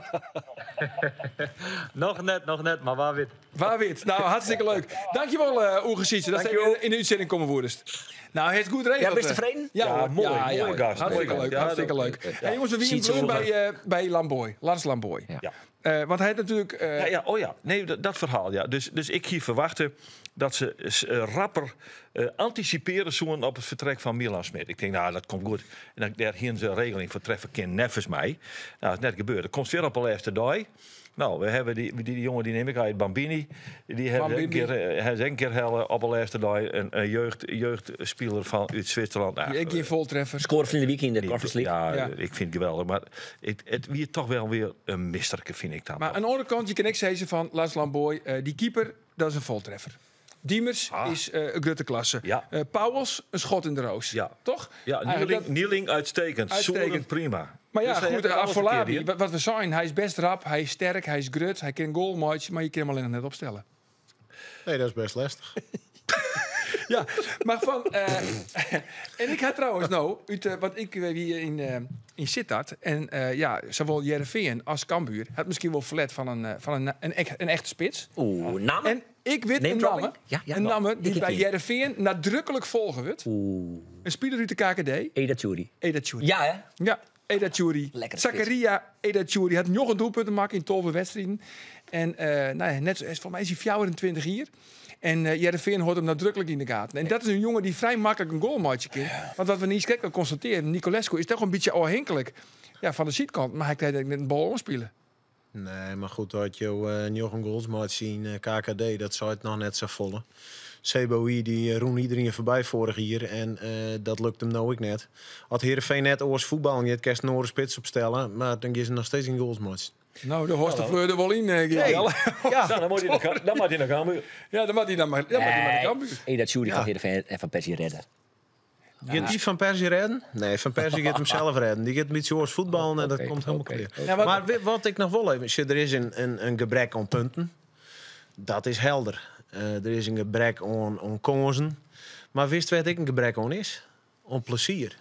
Nog net, maar waar wit. Waar wit. Nou, hartstikke leuk. Dankjewel, Oege Sietse. Dat is in de uitzending komen woerdest. Nou, het is goed regeld. Ja, ben je tevreden? Ja, ja, hoor. Mooi. Ja, Mooie gast. Hartstikke leuk, hartstikke leuk. Hey, jongens, we wieren bij Lamboy. Lars Lamboy. Ja. Want hij had natuurlijk... Ja, oh ja. Nee, dat verhaal, ja. Dus ik hier verwachtte dat ze rapper anticiperen zoen op het vertrek van Milan Smit. Ik denk, nou, dat komt goed. En dan, daar hier ze een regeling voor treffen kind neffens mij. Nou, dat is net gebeurd. Dat komt weer op de laatste dag. Nou, we hebben die jongen, die neem ik uit, Bambini. Die hebben een keer helle op de laatste dag een jeugdspeler van uit Zwitserland. Nou, ik geen voltreffer. Scoorde van de week in de Conference League. Ja, ik vind het geweldig. Maar het wie toch wel weer een misterke, vind ik dan. Maar aan de andere kant, je kan ik zeggen van Lars Lamboy, die keeper, dat is een voltreffer. Diemers is een grote klasse. Ja. Pauwels, een schot in de roos. Ja. Toch? Ja, Eigenlijk Nieling uitstekend. Uitstekend. Soeren prima. Maar ja, Dus hij goed, heeft alles Afolabi, verkeerd hier. wat we zijn, hij is best rap, hij is sterk, hij is grut, hij kan goal maken, maar je kan hem alleen nog net opstellen. Nee, dat is best lastig. Ja, maar van... en ik had trouwens nou, uit, want ik wie in Sittard. En ja, zowel Heerenveen als Cambuur had misschien wel verlet van een echte spits. Oeh, namen? En ik weet Name een dropping? namme, Ja, een nou, namme die ik bij niet. Heerenveen nadrukkelijk volgen wordt. Oeh. Een speler uit de KKD. Edatjouri. Edatjouri. Ja, hè? Ja, Edatjouri. Lekkere spits. Zakaria Edatjouri had nog een doelpunt te maken in 12 wedstrijden. En nou ja, net zo, volgens mij is hij 24 hier. En Heerenveen hoort hem nadrukkelijk in de gaten. En dat is een jongen die vrij makkelijk een goal maakt. Want wat we niet eens kan constateren, Nicolescu is toch een beetje afhankelijk, ja, van de zijkant. Maar hij krijgt net een bal omspelen. Nee, maar goed, had je Jochen goals maakt zien, KKD, dat zou het nog net zo volle. CBOI, die roen iedereen voorbij vorig jaar en dat lukt hem nou ook net. Had Heerenveen net oors voetbal, je het kerst Noren spits opstellen, maar dan is ze nog steeds een goals match. Nou, de horst de Fleur er wel in, Nee. Jelle. Ja. Nou, dan moet hij naar dan moet hij naar Cambuur. Ja, dan moet hij dan maar, dan moet hij maar de Cambuur. Edatjouri Ja. gaat Heerenveen en Van Persie redden. Gaat die Van Persie redden? Nee, Van Persie gaat hem zelf redden. Die gaat een beetje oors voetballen en dat komt helemaal clear. Ja, wat- Maar wat ik nog wel even... Er is een gebrek aan punten. Dat is helder. Er is een gebrek aan kansen. Maar wist wat ik een gebrek aan is? Aan plezier.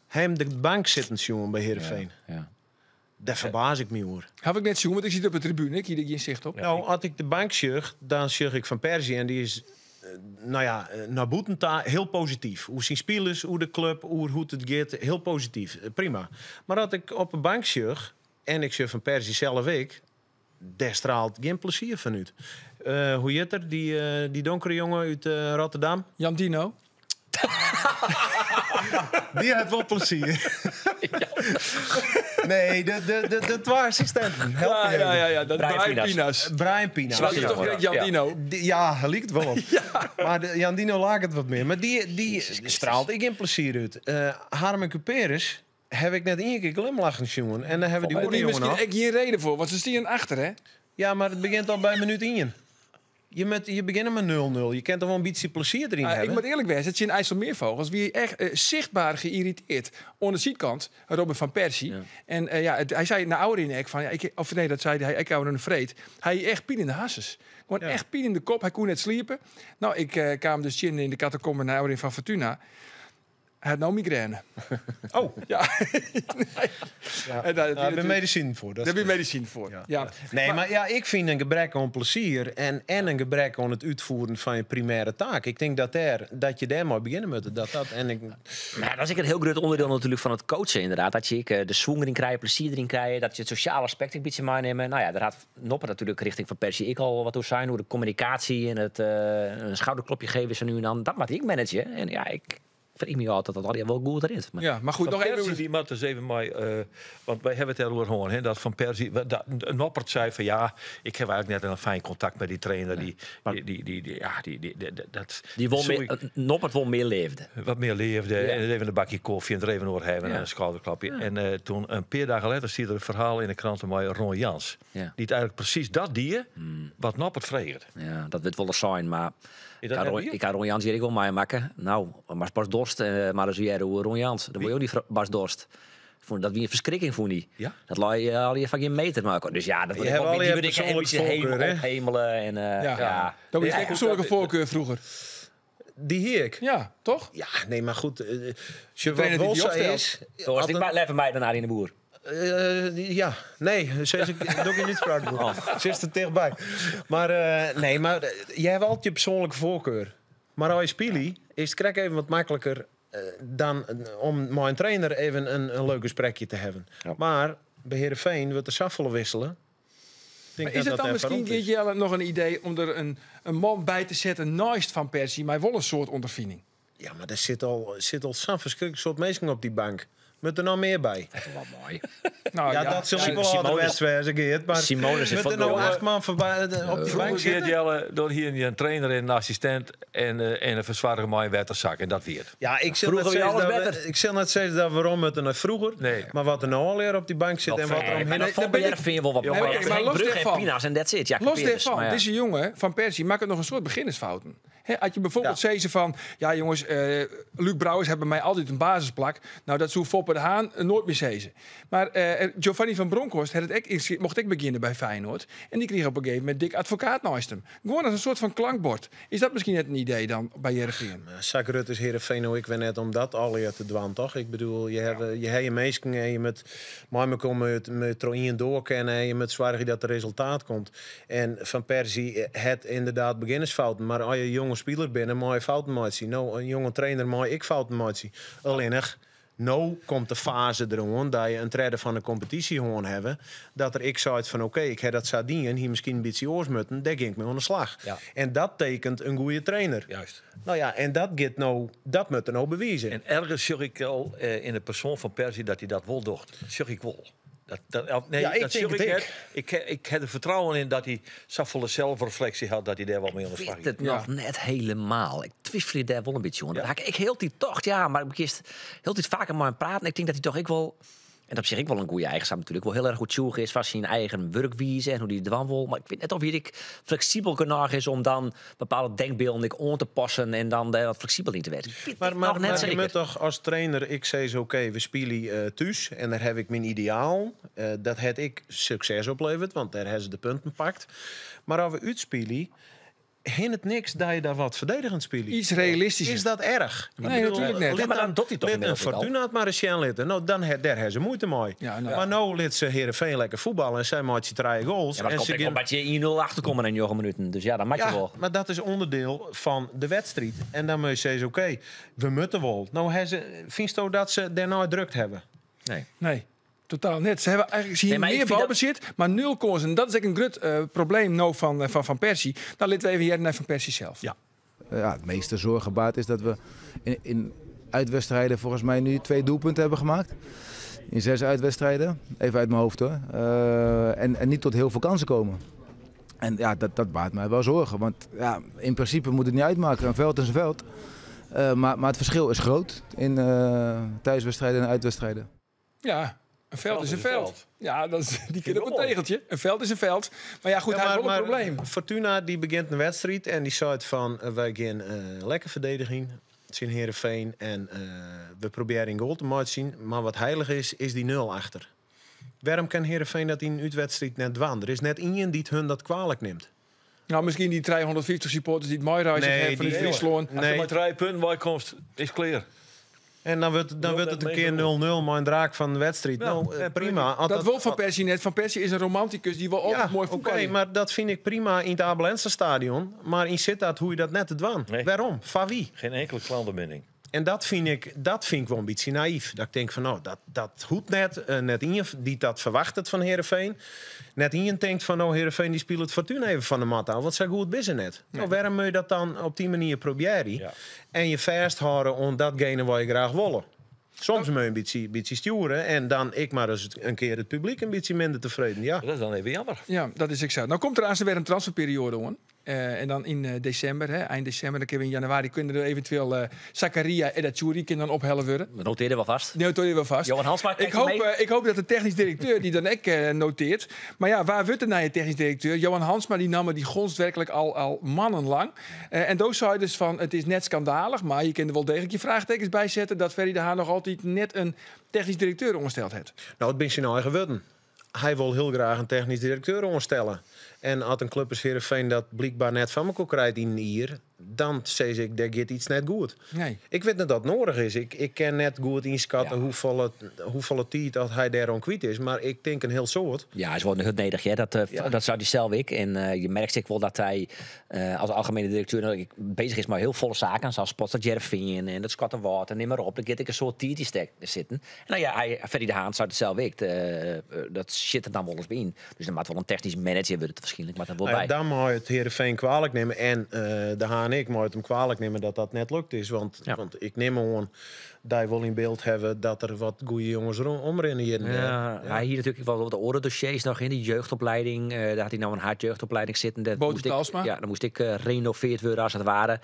Hem de bank zitten jongen bij Heerenveen. Ja. Daar verbaas ik me hoor. Heb ik net zien, want ik zit op de tribune. Ik hier geen zicht op. Nou, als ik de bank zucht, dan zucht ik Van Persie. En die is, nou ja, naar Boetenta heel positief. Hoe zijn spelers, hoe de club, hoe het gaat, heel positief. Prima. Maar als ik op de bank zucht, en ik zucht Van Persie zelf ik, daar straalt geen plezier van uit. Hoe heet er, die donkere jongen uit Rotterdam? Jan Dino. Die had wel plezier. Nee, de twee assistenten. Help Ja, me even. ja, ja, ja, dat Brian Brian Pinas. Pinas. Brian Pinas. Dat is toch Ja. Jan Dino? Ja, hij liekt wel op. Maar Jan Dino laat het wat meer. Maar die straalt ik in plezier uit. Harm en Cuperus heb ik net één keer glimlachen jongen. En dan hebben die Daar oren is jongen misschien nog. echt geen reden voor, want ze staan achter, hè? Ja, maar het begint al bij minuut 1. Je begint met 0-0. Je kent toch wel een beetje plezier erin Ik hebben. moet eerlijk wezen, het zijn IJsselmeervogels wie echt zichtbaar geïrriteerd. Aan de zijkant, Robin van Persie. En ja, hij zei naar ouder in ek van, ja, ik, of nee, dat zei hij, ik hou een vreed. Hij echt pien in de hasses. Gewoon echt pien in de kop. Hij kon net sliepen. Nou, ik kwam dus in de catacombe naar ouder in van Fortuna. Hij had nou migraine. Oh. Ja. Ja. En daar Daar heb je medicijn voor. Dat Daar heb is je medicijn voor. Ja. Ja. Nee, maar ja, ik vind een gebrek aan plezier en een gebrek aan het uitvoeren van je primaire taak. Ik denk dat je daar maar beginnen moet. Dat, en ik, Maar dat is ik een heel groot onderdeel natuurlijk van het coachen inderdaad. Dat je de swing erin krijgt, plezier erin krijgt. Dat je het sociale aspect een beetje meenemen. Nou ja, daar had Noppert natuurlijk richting Van Persie ik al wat door zijn. Hoe de communicatie en het een schouderklopje geven zo nu en dan. Dat moet ik managen. En ja, ik vind ik me altijd dat dat al wel goed erin. Maar Ja, maar goed, Van nog even. Persie, die moet dus even maar, want wij hebben het erover gehoord, hè, dat Van Persie, dat, Noppert zei van ja, ik heb eigenlijk net een fijn contact met die trainer. Die, die, die, die, die, ja, die, die, die, dat, die won sorry, meer, Noppert won meer leefde. Wat meer leefde Ja. en even een bakje koffie en er even over hebben en een schouderklapje. En toen een paar dagen later zie je er een verhaal in de krant met Ron Jans. Ja. Die het eigenlijk precies dat dier wat Noppert vreegt. Ja, dat wordt wel eens zijn, maar Is ik dat had net Ron, bier? ik had Ron Jans hier ik wel mij maken. Nou, maar Bas Dost, maar dat is weer hoe Ron Jans. Dan word je ook niet Bas Dost. Vond dat wie een verschrikking voor die. Ja? Dat laat je al je van geen meter maken. Dus ja, dat Je wordt hebt wel al die je wil ik een persoonlijke beetje voorkeur, hè? ophemelen en Ja. ja. Dat was Ja, echt persoonlijke voorkeur vroeger. die hier ik. Ja, toch? Ja, nee, maar goed. Als je wat trainer die wel die zo opstelt. is. Zoals had ik een- maar even mij dan Arie de Boer. Ja, nee, ze is ik doe ik niet spraak. Ze is er dichtbij. Maar nee, maar jij hebt altijd je persoonlijke voorkeur. Maar als je speelt, is het krek even wat makkelijker dan om met een trainer even een leuk gesprekje te hebben. Ja. Maar bij Heerenveen wordt de saffolle wisselen. Ik denk Maar is dat het dan dat misschien, even rond is. Jelle, nog een idee om er een man bij te zetten naast Van Persie, maar wel een soort ondervinding? Ja, maar er zit al zo'n verschrikkelijk soort mensen op die bank. Moet er nog meer bij? Wat mooi. Nou, ja, dat zal ik wel Simonis- ouderwets wezen, Geert. Maar Simonis is moet er nou van- acht man voorbij, op die bank Vroeger Geert zitten? Jelle, door hier een trainer en een assistent en een verzwaarder met een wetterzak en dat weer. Ja, ik zal Vroeger net weer zeggen alles dat we- beter. ik zal net zeggen dat waarom het er naar vroeger, Nee. maar wat er nou al eer op die bank zit Wel en wat er fijn. omheen. Maar dat daar ben ik- vind je wel wat Nee, mooi. oké, Maar maar los Brugge en daarvan. Pina's en that's it. Ja, Los Peters, daarvan, maar ja. deze jongen van Persie maakt het nog een soort beginnersfouten. Hè, had je bijvoorbeeld ja. van... Ja jongens, Luc Brouwers heeft bij mij altijd een basisplak. Nou, dat zou Foppe de Haan nooit meer zezen. Maar Giovanni van Bronckhorst had het ook mocht ik beginnen bij Feyenoord. En die kreeg op een gegeven moment dik advocaat naast hem. Gewoon als een soort van klankbord. Is dat misschien net een idee dan bij Heerenveen? Zak Rutte is Heerenveen, nou, ik ben net om dat al te dwan, toch? Ik bedoel, je hebt je hebt je meesken en je met maar me komen met met Troïen doorkennen en je met zorgen dat er resultaat komt. En Van Persie het inderdaad beginnersfouten, maar als je een jonge speler bent, mooie fouten maakt zien. Nou, een jonge trainer mooi ik fouten maakt zien. Alleen nou komt de fase erom dat je een trede van de competitie gewoon hebben. Dat er ik zei van oké, ik heb dat Sardinië hier misschien een beetje oorsmutten, daar ging ik mee aan de slag. Ja. En dat tekent een goede trainer. Juist. Nou ja, en dat gaat nou, dat moet er nou bewijzen. En ergens zag ik al in de persoon van Persie dat hij dat wel docht. Dat zag ik wel. Nee, Ja, ik dat denk zag het ik ik. net. Ik heb er vertrouwen in dat hij zoveel zelfreflectie had dat hij daar wel mee aan de Ik slag weet ging. het nog net helemaal. Ik twijfel daar wel een beetje, jongen. Ja. Dat had ik heel die tocht, ja, maar ik kiest heel die vaker maar praten. Ik denk dat hij toch ik wel, en dat op zich ik wel een goede eigenschap natuurlijk, wel heel erg goed zoeken is van zijn eigen werkwijze en hoe die het wil. Maar ik weet net of hier ik flexibel genoeg is om dan bepaalde denkbeelden ik on te passen en dan daar wat flexibel in te werken. Ik weet Maar, het maar, nog net maar je zeker. moet toch als trainer, ik zei zo, oké, we spelen thuis en daar heb ik mijn ideaal. Dat heb ik succes opleverd, want daar hebben ze de punten pakt. Maar als we uitspelen, hin het niks dat je daar wat verdedigend spelen. Iets realistischer. Is dat erg? Nee, natuurlijk niet. Lid Ja, maar dan doet hij toch lid een inmiddels ook al. Fortuna het maar eens zien litten. Nou, dan daar hebben ze moeite mee. Ja, nou. Maar nou liet ze Heerenveen lekker voetballen en zij maakt ze drie goals. Ja, maar en dat ze komt ook gaan- omdat je 1-0 achterkomt in 9 minuten. Dus ja, dat mag je ja, wel. maar dat is onderdeel van de wedstrijd. En dan moet je zeggen, oké, we moeten wel. Nou, hebben ze, vind je dat ze daarna drukt hebben? Nee. Nee, totaal net. Ze hebben eigenlijk ze Nee, hier maar ik meer vind balbezit, maar nul kansen. En dat is ook een groot probleem nou van Persie. Nou, laten we even hier naar Van Persie zelf. Ja. Ja, het meeste zorgen baart is dat we in uitwedstrijden volgens mij nu 2 doelpunten hebben gemaakt. In 6 uitwedstrijden, even uit mijn hoofd hoor. En niet tot heel veel kansen komen. En ja, dat baart mij wel zorgen. Want ja, in principe moet het niet uitmaken. Een veld is een veld. Maar het verschil is groot in thuiswedstrijden en uitwedstrijden. Ja, een veld is een veld. Ja, dat is, die ik kind op wel een mooi. tegeltje. Een veld is een veld. Maar ja, goed, Ja, hij heeft wel een probleem. Fortuna die begint een wedstrijd en die zei van wij gaan lekker verdediging. Het is in Heerenveen en we proberen een goal te maken zien. Maar wat heilig is, is die 0 achter. Waarom kan Heerenveen dat in een uitwedstrijd net dwan? Er is net één die het hun dat kwalijk neemt. Nou, misschien die 350 supporters die het mooi reizen Nee, hebben van die- het Friesland. Als je Nee. maar drie punten waar komt, is clear. En dan wordt, dan wordt het een keer 0-0, maar een draak van de wedstrijd. Ja, nou, en prima. Als Dat wil Van Persie net. Van Persie is een romanticus die wil altijd Ja, mooi oké, voetballen. maar dat vind ik prima in het Abelense stadion. Maar in Sittard hoe je dat net te dwan. Nee. Waarom? Van wie? Geen enkele klantenbinding. En dat vind ik wel een beetje naïef. Dat ik denk van, nou, dat goed net. Net iemand die dat verwacht het van Heerenveen. Net iemand denkt van, nou, Heerenveen die speelt het Fortuna even van de mat af. Want zij goed binnen net. Nou, waarom moet je dat dan op die manier proberen? Ja. En je vasthouden om datgene wat je graag willen. Soms moet je een beetje sturen. En dan ik maar eens een keer het publiek een beetje minder tevreden. Ja. Dat is dan even jammer. Ja, dat is exact. Nou komt er aan weer een transferperiode, hoor. En dan in december, hè, eind december, dan kunnen we in januari kunnen er eventueel Zakaria en Achouri kunnen dan ophellen worden. We noteren wel vast. Die noteren we vast. Johan Hansma, Ik kijkt u mee? hoop, ik hoop dat de technisch directeur die dan ook noteert. Maar ja, waar wordt de nieuwe technisch directeur? Johan Hansma, die nam die gonst werkelijk al mannenlang. En doos zei dus van, het is net schandalig, maar je kunt er wel degelijk je vraagtekens bij zetten dat Ferry de Haan nog altijd net een technisch directeur ongesteld heeft. Nou, het ben zijn eigen geworden. Hij wil heel graag een technisch directeur onderstellen. En als een club als Heerenveen dat blijkbaar net van elkaar krijgt in een hier, dan zeg ik, daar gaat iets net goed. Nee. Ik weet niet dat het nodig is. Ik kan net goed inschatten hoeveel tijd dat hij daar aan kwijt is. Maar ik denk een heel soort. Ja, hij is wel een nederig, hè. Dat, dat zou hij zelf ik. En je merkt zich wel dat hij als algemene directeur nou, bezig is met heel volle zaken. Zoals Spot, Jervin en dat Scott en neem maar op. Dan gaat ik een soort tier die zitten. En nou ja, hij, Ferry de Haan zou het zelf ik. Dat zit er dan wel eens bij in. Dus dan maakt wel een technisch manager wordt het waarschijnlijk, maar dan wel Nou ja, bij. dan moet je het Heerenveen kwalijk nemen. En de Haan en ik mei it him kwalijk nimme dat dat net lukt is. Want, want ik nim oan dat wol yn byld hawwe dat der wat goede jonges omrinne hjir en dêr. Ja, hy hie natuerlik wol wat oare dossiers noch yn de jeugdopleiding. Daar had hij nou een haadjeugdopleiding zitten. Dat Bote moest ik, Talsma. ja, dan moest ik renoveerd worden als het ware.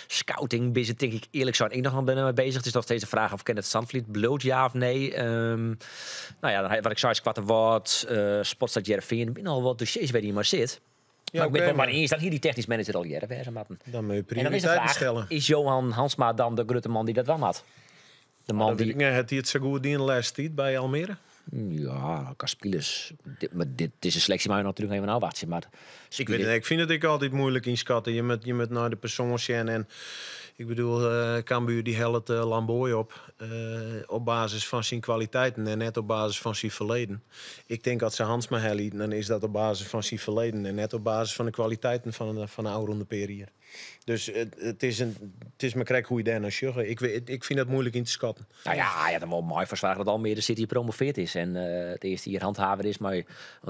Scouting bezig, denk ik eerlijk zijn. Ik nog wel ben mee bezig. Het is nog steeds de vraag of Kenneth Zandvliet bloot ja of nee. Nou ja, dan, wat ik zei is Kwattenwoud, Spotstad Jereveen. Er zijn al wat dossiers waar die maar zit. Ja, maar ik oké, ben het wel maar maar eens dat hier die technisch manager al jaren wezen moeten. Dan moet je En dan is de prioriteiten vraag, stellen. is Johan Hansma dan de grote man die dat wel had? De man Dat weet die... ik niet. Het hij het zo goed in de laatste tijd bij Almere? Ja, Caspiles. Dit, maar dit is een selectie waar je natuurlijk even afwachten. Maar Ik, weet, het niet, ik vind het ik altijd moeilijk inschatten. Je moet naar de persoon zien. En ik bedoel, Cambuur die helpt Lamboy op. Op basis van zijn kwaliteiten en net op basis van zijn verleden. Ik denk dat ze Hansma helpt, dan is dat op basis van zijn verleden. En net op basis van de kwaliteiten van de oude periode. Dus het is maar krek hoe je daar naar sjuggen. Ik vind dat moeilijk in te schatten. Nou ja, ja, dan wel mooi verzwagen dat Almere City gepromoveerd is. En het eerste hier handhaver is. Maar een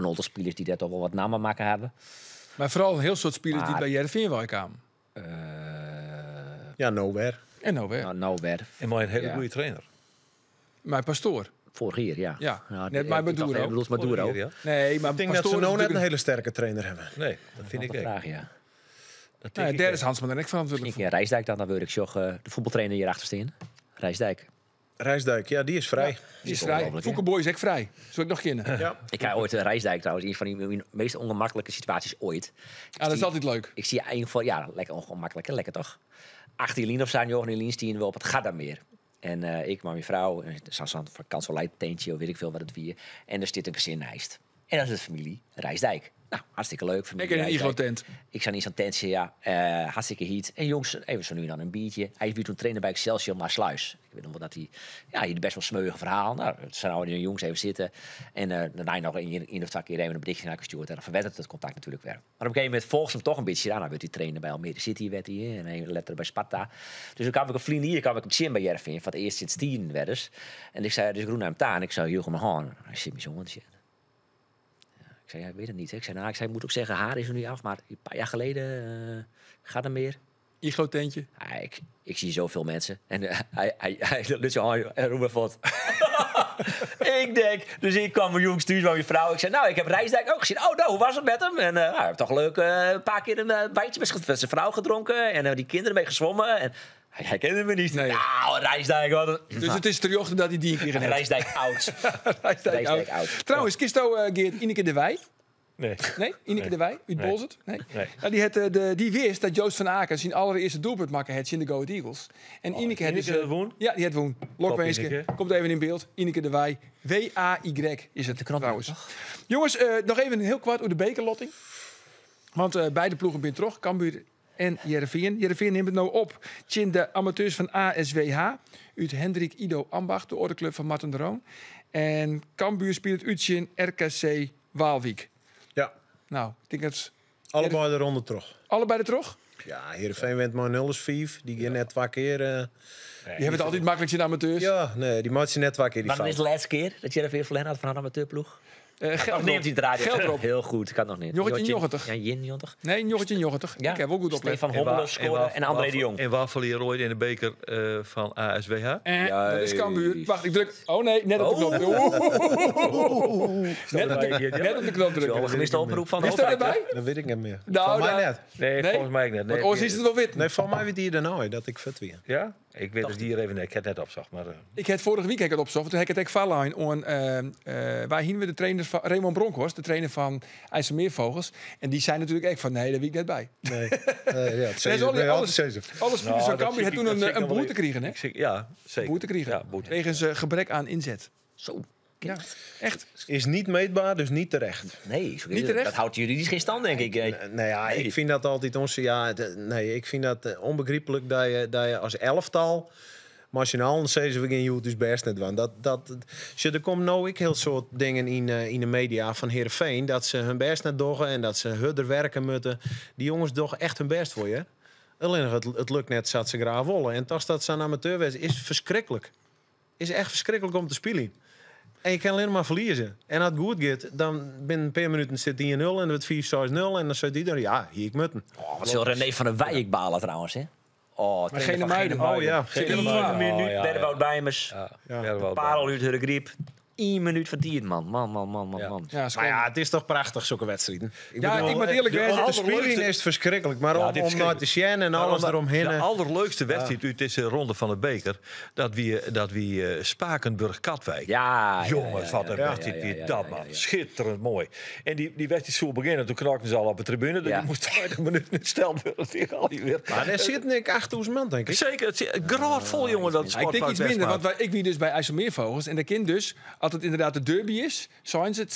aantal spelers die daar toch wel wat namen maken hebben. Maar vooral een heel soort spelers die Maar- bij Heerenveen wel kwamen. Ja, nowhere. En nou weer. Nou, nowhere. En maar een hele Ja. goede trainer. Maar Pastoor. Vorig jaar, ja. Ja, Nou, net maar ik dacht, Maduro. hij bedoelt Maduro. Vorig jaar, ja. Nee, maar Ik denk dat Pastoor ze is nou net een natuurlijk hele sterke trainer hebben. Nee, dat vind ik De ook. vraag, ja. Dat Nou denk ja, ik daar ook. is Hansma dan ik verantwoordelijk Ik in Rijsdijk dan, dan wil ik zorg, de voetbaltrainer hier achter staan. Rijsdijk. Rijsdijk, ja, die is vrij. voor. Die is vrij. ongelooflijk, hè? Foukeboy is ook vrij. Zou ik nog kennen. Ja. Ik heb ooit Rijsdijk trouwens, een van die mijn meest ongemakkelijke situaties ooit. Ik Ah, dat is zie- altijd leuk. Ik zie een van, ja, lekker ongemakkelijk, hè, lekker toch? 18 Lien of zijn, Johan en Lien stien we op het Gardameer. En ik, maar mijn vrouw, en zo'n zo'n vakantieleid-tentje, of weet ik veel wat het wie. En er zit een gezin naast. En dat is de familie Rijsdijk. Nou, hartstikke leuk. Familie Ik in een Rijsdijk. iglo-tent. Ik zat in zo'n tentje, ja. Hartstikke heat. En jongens, even zo nu en dan een biertje. Hij is weer toen trainer bij Excelsior Maassluis. Ik weet nog wel dat hij... Ja, hier best wel smeuïge verhaal. Nou, het zijn oude jongens even zitten. En daarna nog een of twee keer even een berichtje naar gestuurd. En dan verwettert het contact natuurlijk weer. Maar op een gegeven moment volgt ze hem toch een beetje. Ja, nou werd hij trainer bij Almere City, werd hij. hè, En hij letter bij Sparta. Dus toen kwam ik een vriend hier, kwam ik op zin bij Jervin. Van het eerst sinds 10 werden ze. En ik zei, dus ik roep naar hem taan. En ik zei, Jurgen Mahan. Hij zit me zo aan. Ik zei, ja, ik weet het niet. hè. Ik zei, nou, ik zei, moet ook zeggen, haar is er nu af. Maar een paar jaar geleden gaat er meer. Iglo-tentje. Ah, ik zie zoveel mensen. En hij lukt zo aan en roep even wat. Ik denk, dus ik kwam mijn jongens thuis bij mijn vrouw. Ik zei, nou, ik heb Rijsdijk ook gezien. Oh, nou, hoe was het met hem? En nou, hij heeft toch leuk een paar keer een wijntje met zijn vrouw gedronken. En die kinderen mee gezwommen. En hij kende me niet. Nee. Nou, Rijsdijk, wat een... Dus het is terjochte dat hij die een keer heeft. Rijsdijk oud. Rijsdijk Rijsdijk oud. oud. Trouwens, Kisto, Geert, Ineke de Wij. Nee. Nee, Ineke de Wij, uit Nee. Bolzert. Nee. Nee. Nou, die wist dat Joost van Aken zijn allereerste doelpunt maken had in de Go Ahead Eagles. En Ineke had dus, Ineke woon? Ja, die had woon. Lokwenske. Ineke. Komt even in beeld. Ineke de Wij. W-A-Y is het trouwens. Jongens, nog even een heel kwart over de bekerlotting. Want beide ploegen zijn terug. Cambuur en Heerenveen. Heerenveen neemt het nou op. Tjin de amateurs van ASWH. Uit Hendrik Ido Ambacht, de ordeclub van Martin de Roon. En Cambuur speelt uit RKC Waalwijk. Ja, Nou, ik denk dat allebei de ronde terug. allebei de terug. Ja, Heerenveen wint maar 0-5. Die gaan net twee keer... Die hebben het altijd makkelijk in de amateurs. ja, nee, die matchen net twee keer die Maar dan is fout. de laatste keer dat je er weer verleden had van een amateurploeg. Geld Of neemt hij het radio? Geld erop. Heel goed, ik kan het nog niet. 1990. Ja, Jin 90. Nee, 1990. Ja. Ik heb wel goed opletten. Stefan Hommelen scoorde en André de Jong. En waar verleer ooit in de beker van ASWH? Dat is Cambuur. Wacht, ik druk. Oh nee, net op de knop. Oeh. Net op de knop drukken. Zo'n gemiste oproep van de Is dat hoofdredacteur. erbij? Dat weet ik niet meer. Nou, van mij nou. net. Nee, Nee? volgens mij net. Nee, Want oors is het wel wit. Nee, van mij weet hier daarna dat ik vet weer. Ja? Ik weet het hier even net. Ik heb het net opzocht, maar... Ik heb vorige week heb ik het opzocht. Toen heb ik het ook vallen aan waar hingen we de trainer van Raymond Bronkhorst, de trainer van IJsselmeervogels. En die zei natuurlijk echt van nee, daar wie ik net bij. Nee, nee ja, het Nee, zei alle- nee, alles- altijd zei ze. Alle spelers Nou, van dat Cambuur zie had ik- toen dat zie een, ik een nog wel boete even. kregen, hè? Ik zie- ja, zeker. Boete kregen. Ja, boete. Wegens gebrek aan inzet. Zo. Ja, echt. Is niet meetbaar, dus niet terecht. Nee, zo Niet terecht? Dat houdt juridisch geen stand, denk ik. Nee. Nou ja, Nee. ik vind dat altijd onze. Ja, nee, ik vind dat onbegrijpelijk dat je als elftal. Nationaal zeggen we geen dus best net want dat ze er komt nou ik heel soort dingen in de media van Heerenveen dat ze hun best net doggen en dat ze harder werken moeten. Die jongens doggen echt hun best voor je. Alleen het lukt net zat ze graag wollen en tas dat ze een amateur is verschrikkelijk. Is echt verschrikkelijk om te spelen. En je kan alleen maar verliezen. En als het goed gaat, dan binnen een paar minuten zit 1-0 en dan wordt 4-6-0. En dan zegt iedereen, ja, hier ik mutten. Oh, wat zal René van der Wijk balen trouwens, hè? Oh, Maar trainer geen van Muiden. Oh ja. Eén Muiden. minuut, Oh, ja, Berwout Bijmers. Ja. Parel uit hun griep. 1 minuut van 10, man. Man, man, man, man, man. Ja, Maar ja, het is toch prachtig, zulke wedstrijden. Ik Ja, ik moet eerlijk de, wezen, om te spelen allerleukste- is het verschrikkelijk. Maar Ja, om, dit is om naar te zien en alles Maar eromheen. De allerleukste wedstrijd uit deze ronde van de beker, dat wie Spakenburg-Katwijk. Ja, ja, Jongens, ja, wat een ja, wedstrijd ja, weer ja, dat, ja, man. ja, ja. Schitterend mooi. En die wedstrijd zo beginnen, toen knakten ze al op de tribune. Dus Ja. die moest 20 minuten gesteld worden tegen al die weer. Maar daar zit ik 8000 man, denk ik. Zeker, het zit groot vol, jongen, dat Ja, ik denk sportpark iets minder, Westmaat. want ik wie dus bij IJsselmeervogels. En dat kind dus, als het inderdaad de derby is, zijn ze het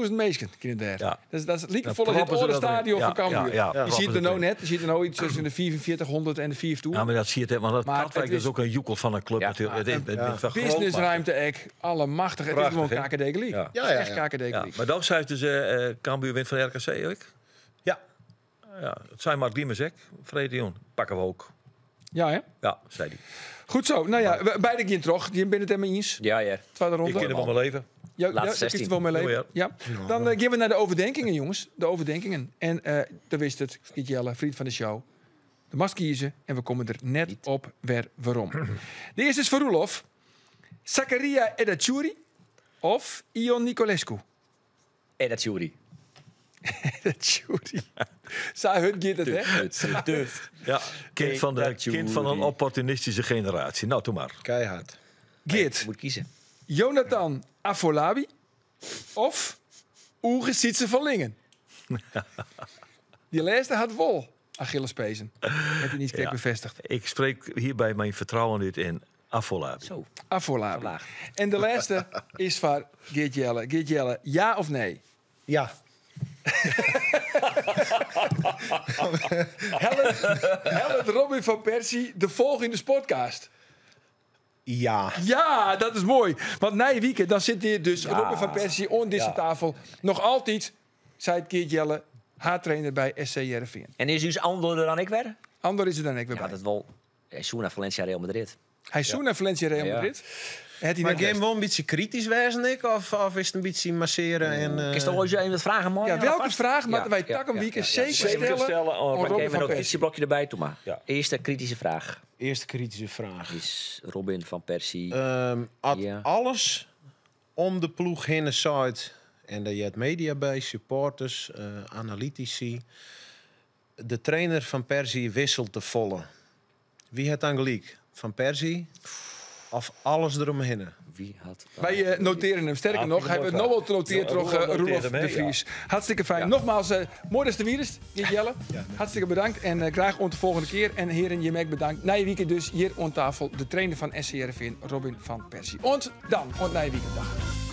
10.000 mensen kinderen daar. Ja. Dus dat is lieke Dan vol in het proppen ze oude dat erin. stadion Ja, van Cambuur. ja, ja, je proppen ziet ze er nou erin. net, je ziet er nou iets tussen de 4400 en de 4000. Ja, maar dat zie je het, want dat Maar Katwijk het is- is ook een joekel van een club Ja. natuurlijk. Het is, het is wel groot, Businessruimte, ek, allemachtig. Het is Prachtig, gewoon hè? KKD League. Ja. Het is Ja, ja, echt ja. KKD maar- Ja, League. maar dan zei het dus Cambuur wint van RKC ook. Ja. Ja, het zijn Mark Diemers, hè? Vrede Jong. Pakken we ook. Ja, hè? Ja, zei hij. Goed zo. Nou ja, beide gaan terug. Die binnen het helemaal eens. Ja, ja. Tweede ronde. Ik ken hem wel mijn leven. Ja, Laatste ja, dat 16. is wel mijn leven. Ja. Dan gaan we naar de overdenkingen, jongens. De overdenkingen. En daar wist het, Giet Jelle, vriend van de show. De mast kiezen en we komen er net op weer waarom. De eerste is voor Roelof. Zakaria Edachouri of Ion Nicolescu? Edachouri. Edachouri. Sa hun gaat het, hè? Ja, kind van een opportunistische generatie. Nou, doe maar. Keihard. Geert, Moet kiezen. Jonathan Afolabi of Oege Sietse van Lingen? Die laatste had wol Achillespezen. Heb je niet Ja. bevestigd. Ik spreek hierbij mijn vertrouwen uit in Afolabi. Zo. Afolabi. Laag. En de laatste is van Geert Jelle. Geert Jelle, ja of nee? Ja. Hellet Robin van Persie, de volgende sportcast. Ja. Ja, dat is mooi. Want na je weekend, dan zit hier dus Robin van Persie aan deze tafel. Nog altijd, zei het Geert Jelle, haar trainer bij SC Heerenveen. En is dus Andor er dan ik weer? Andor is er dan ik weer Ja, bij. dat wel. Hij is naar Valencia Real Madrid. Hij is zo naar Valencia Real Ja. Madrid. Het hij Maar net game best. wel een beetje kritisch wezen, ik? Of is het een beetje masseren en... Is toch ooit even wat vragen, man? Ja, welke vraag moeten wij tak een weekend zeker Zeker stellen stellen aan aan Robin Robin Even een van Persie? notitieblokje erbij, doe maar. Ja. Eerste kritische vraag Eerste kritische vraag. is Robin van Persie. Had Ja. alles om de ploeg heen site en daar je het media bij, supporters, analytici. De trainer van Persie wisselt de volle. Wie het dan gelijk? Van Persie of alles eromheen? Wie had... Wij noteren hem. Sterker Ja, nog, vind ik hij een heeft mooie nog wel genoteerd Ja, door Roelof noteert Roelof hem, hè? de Vries. Hartstikke fijn. Nogmaals, mooi dat je er weer is, Geert Jelle. Hartstikke bedankt en graag ont de volgende keer. En heren, je merk bedankt. Na je weekend dus hier aan tafel de trainer van SC Heerenveen, Robin van Persie. Ont dan, ont na je weekend. Dag.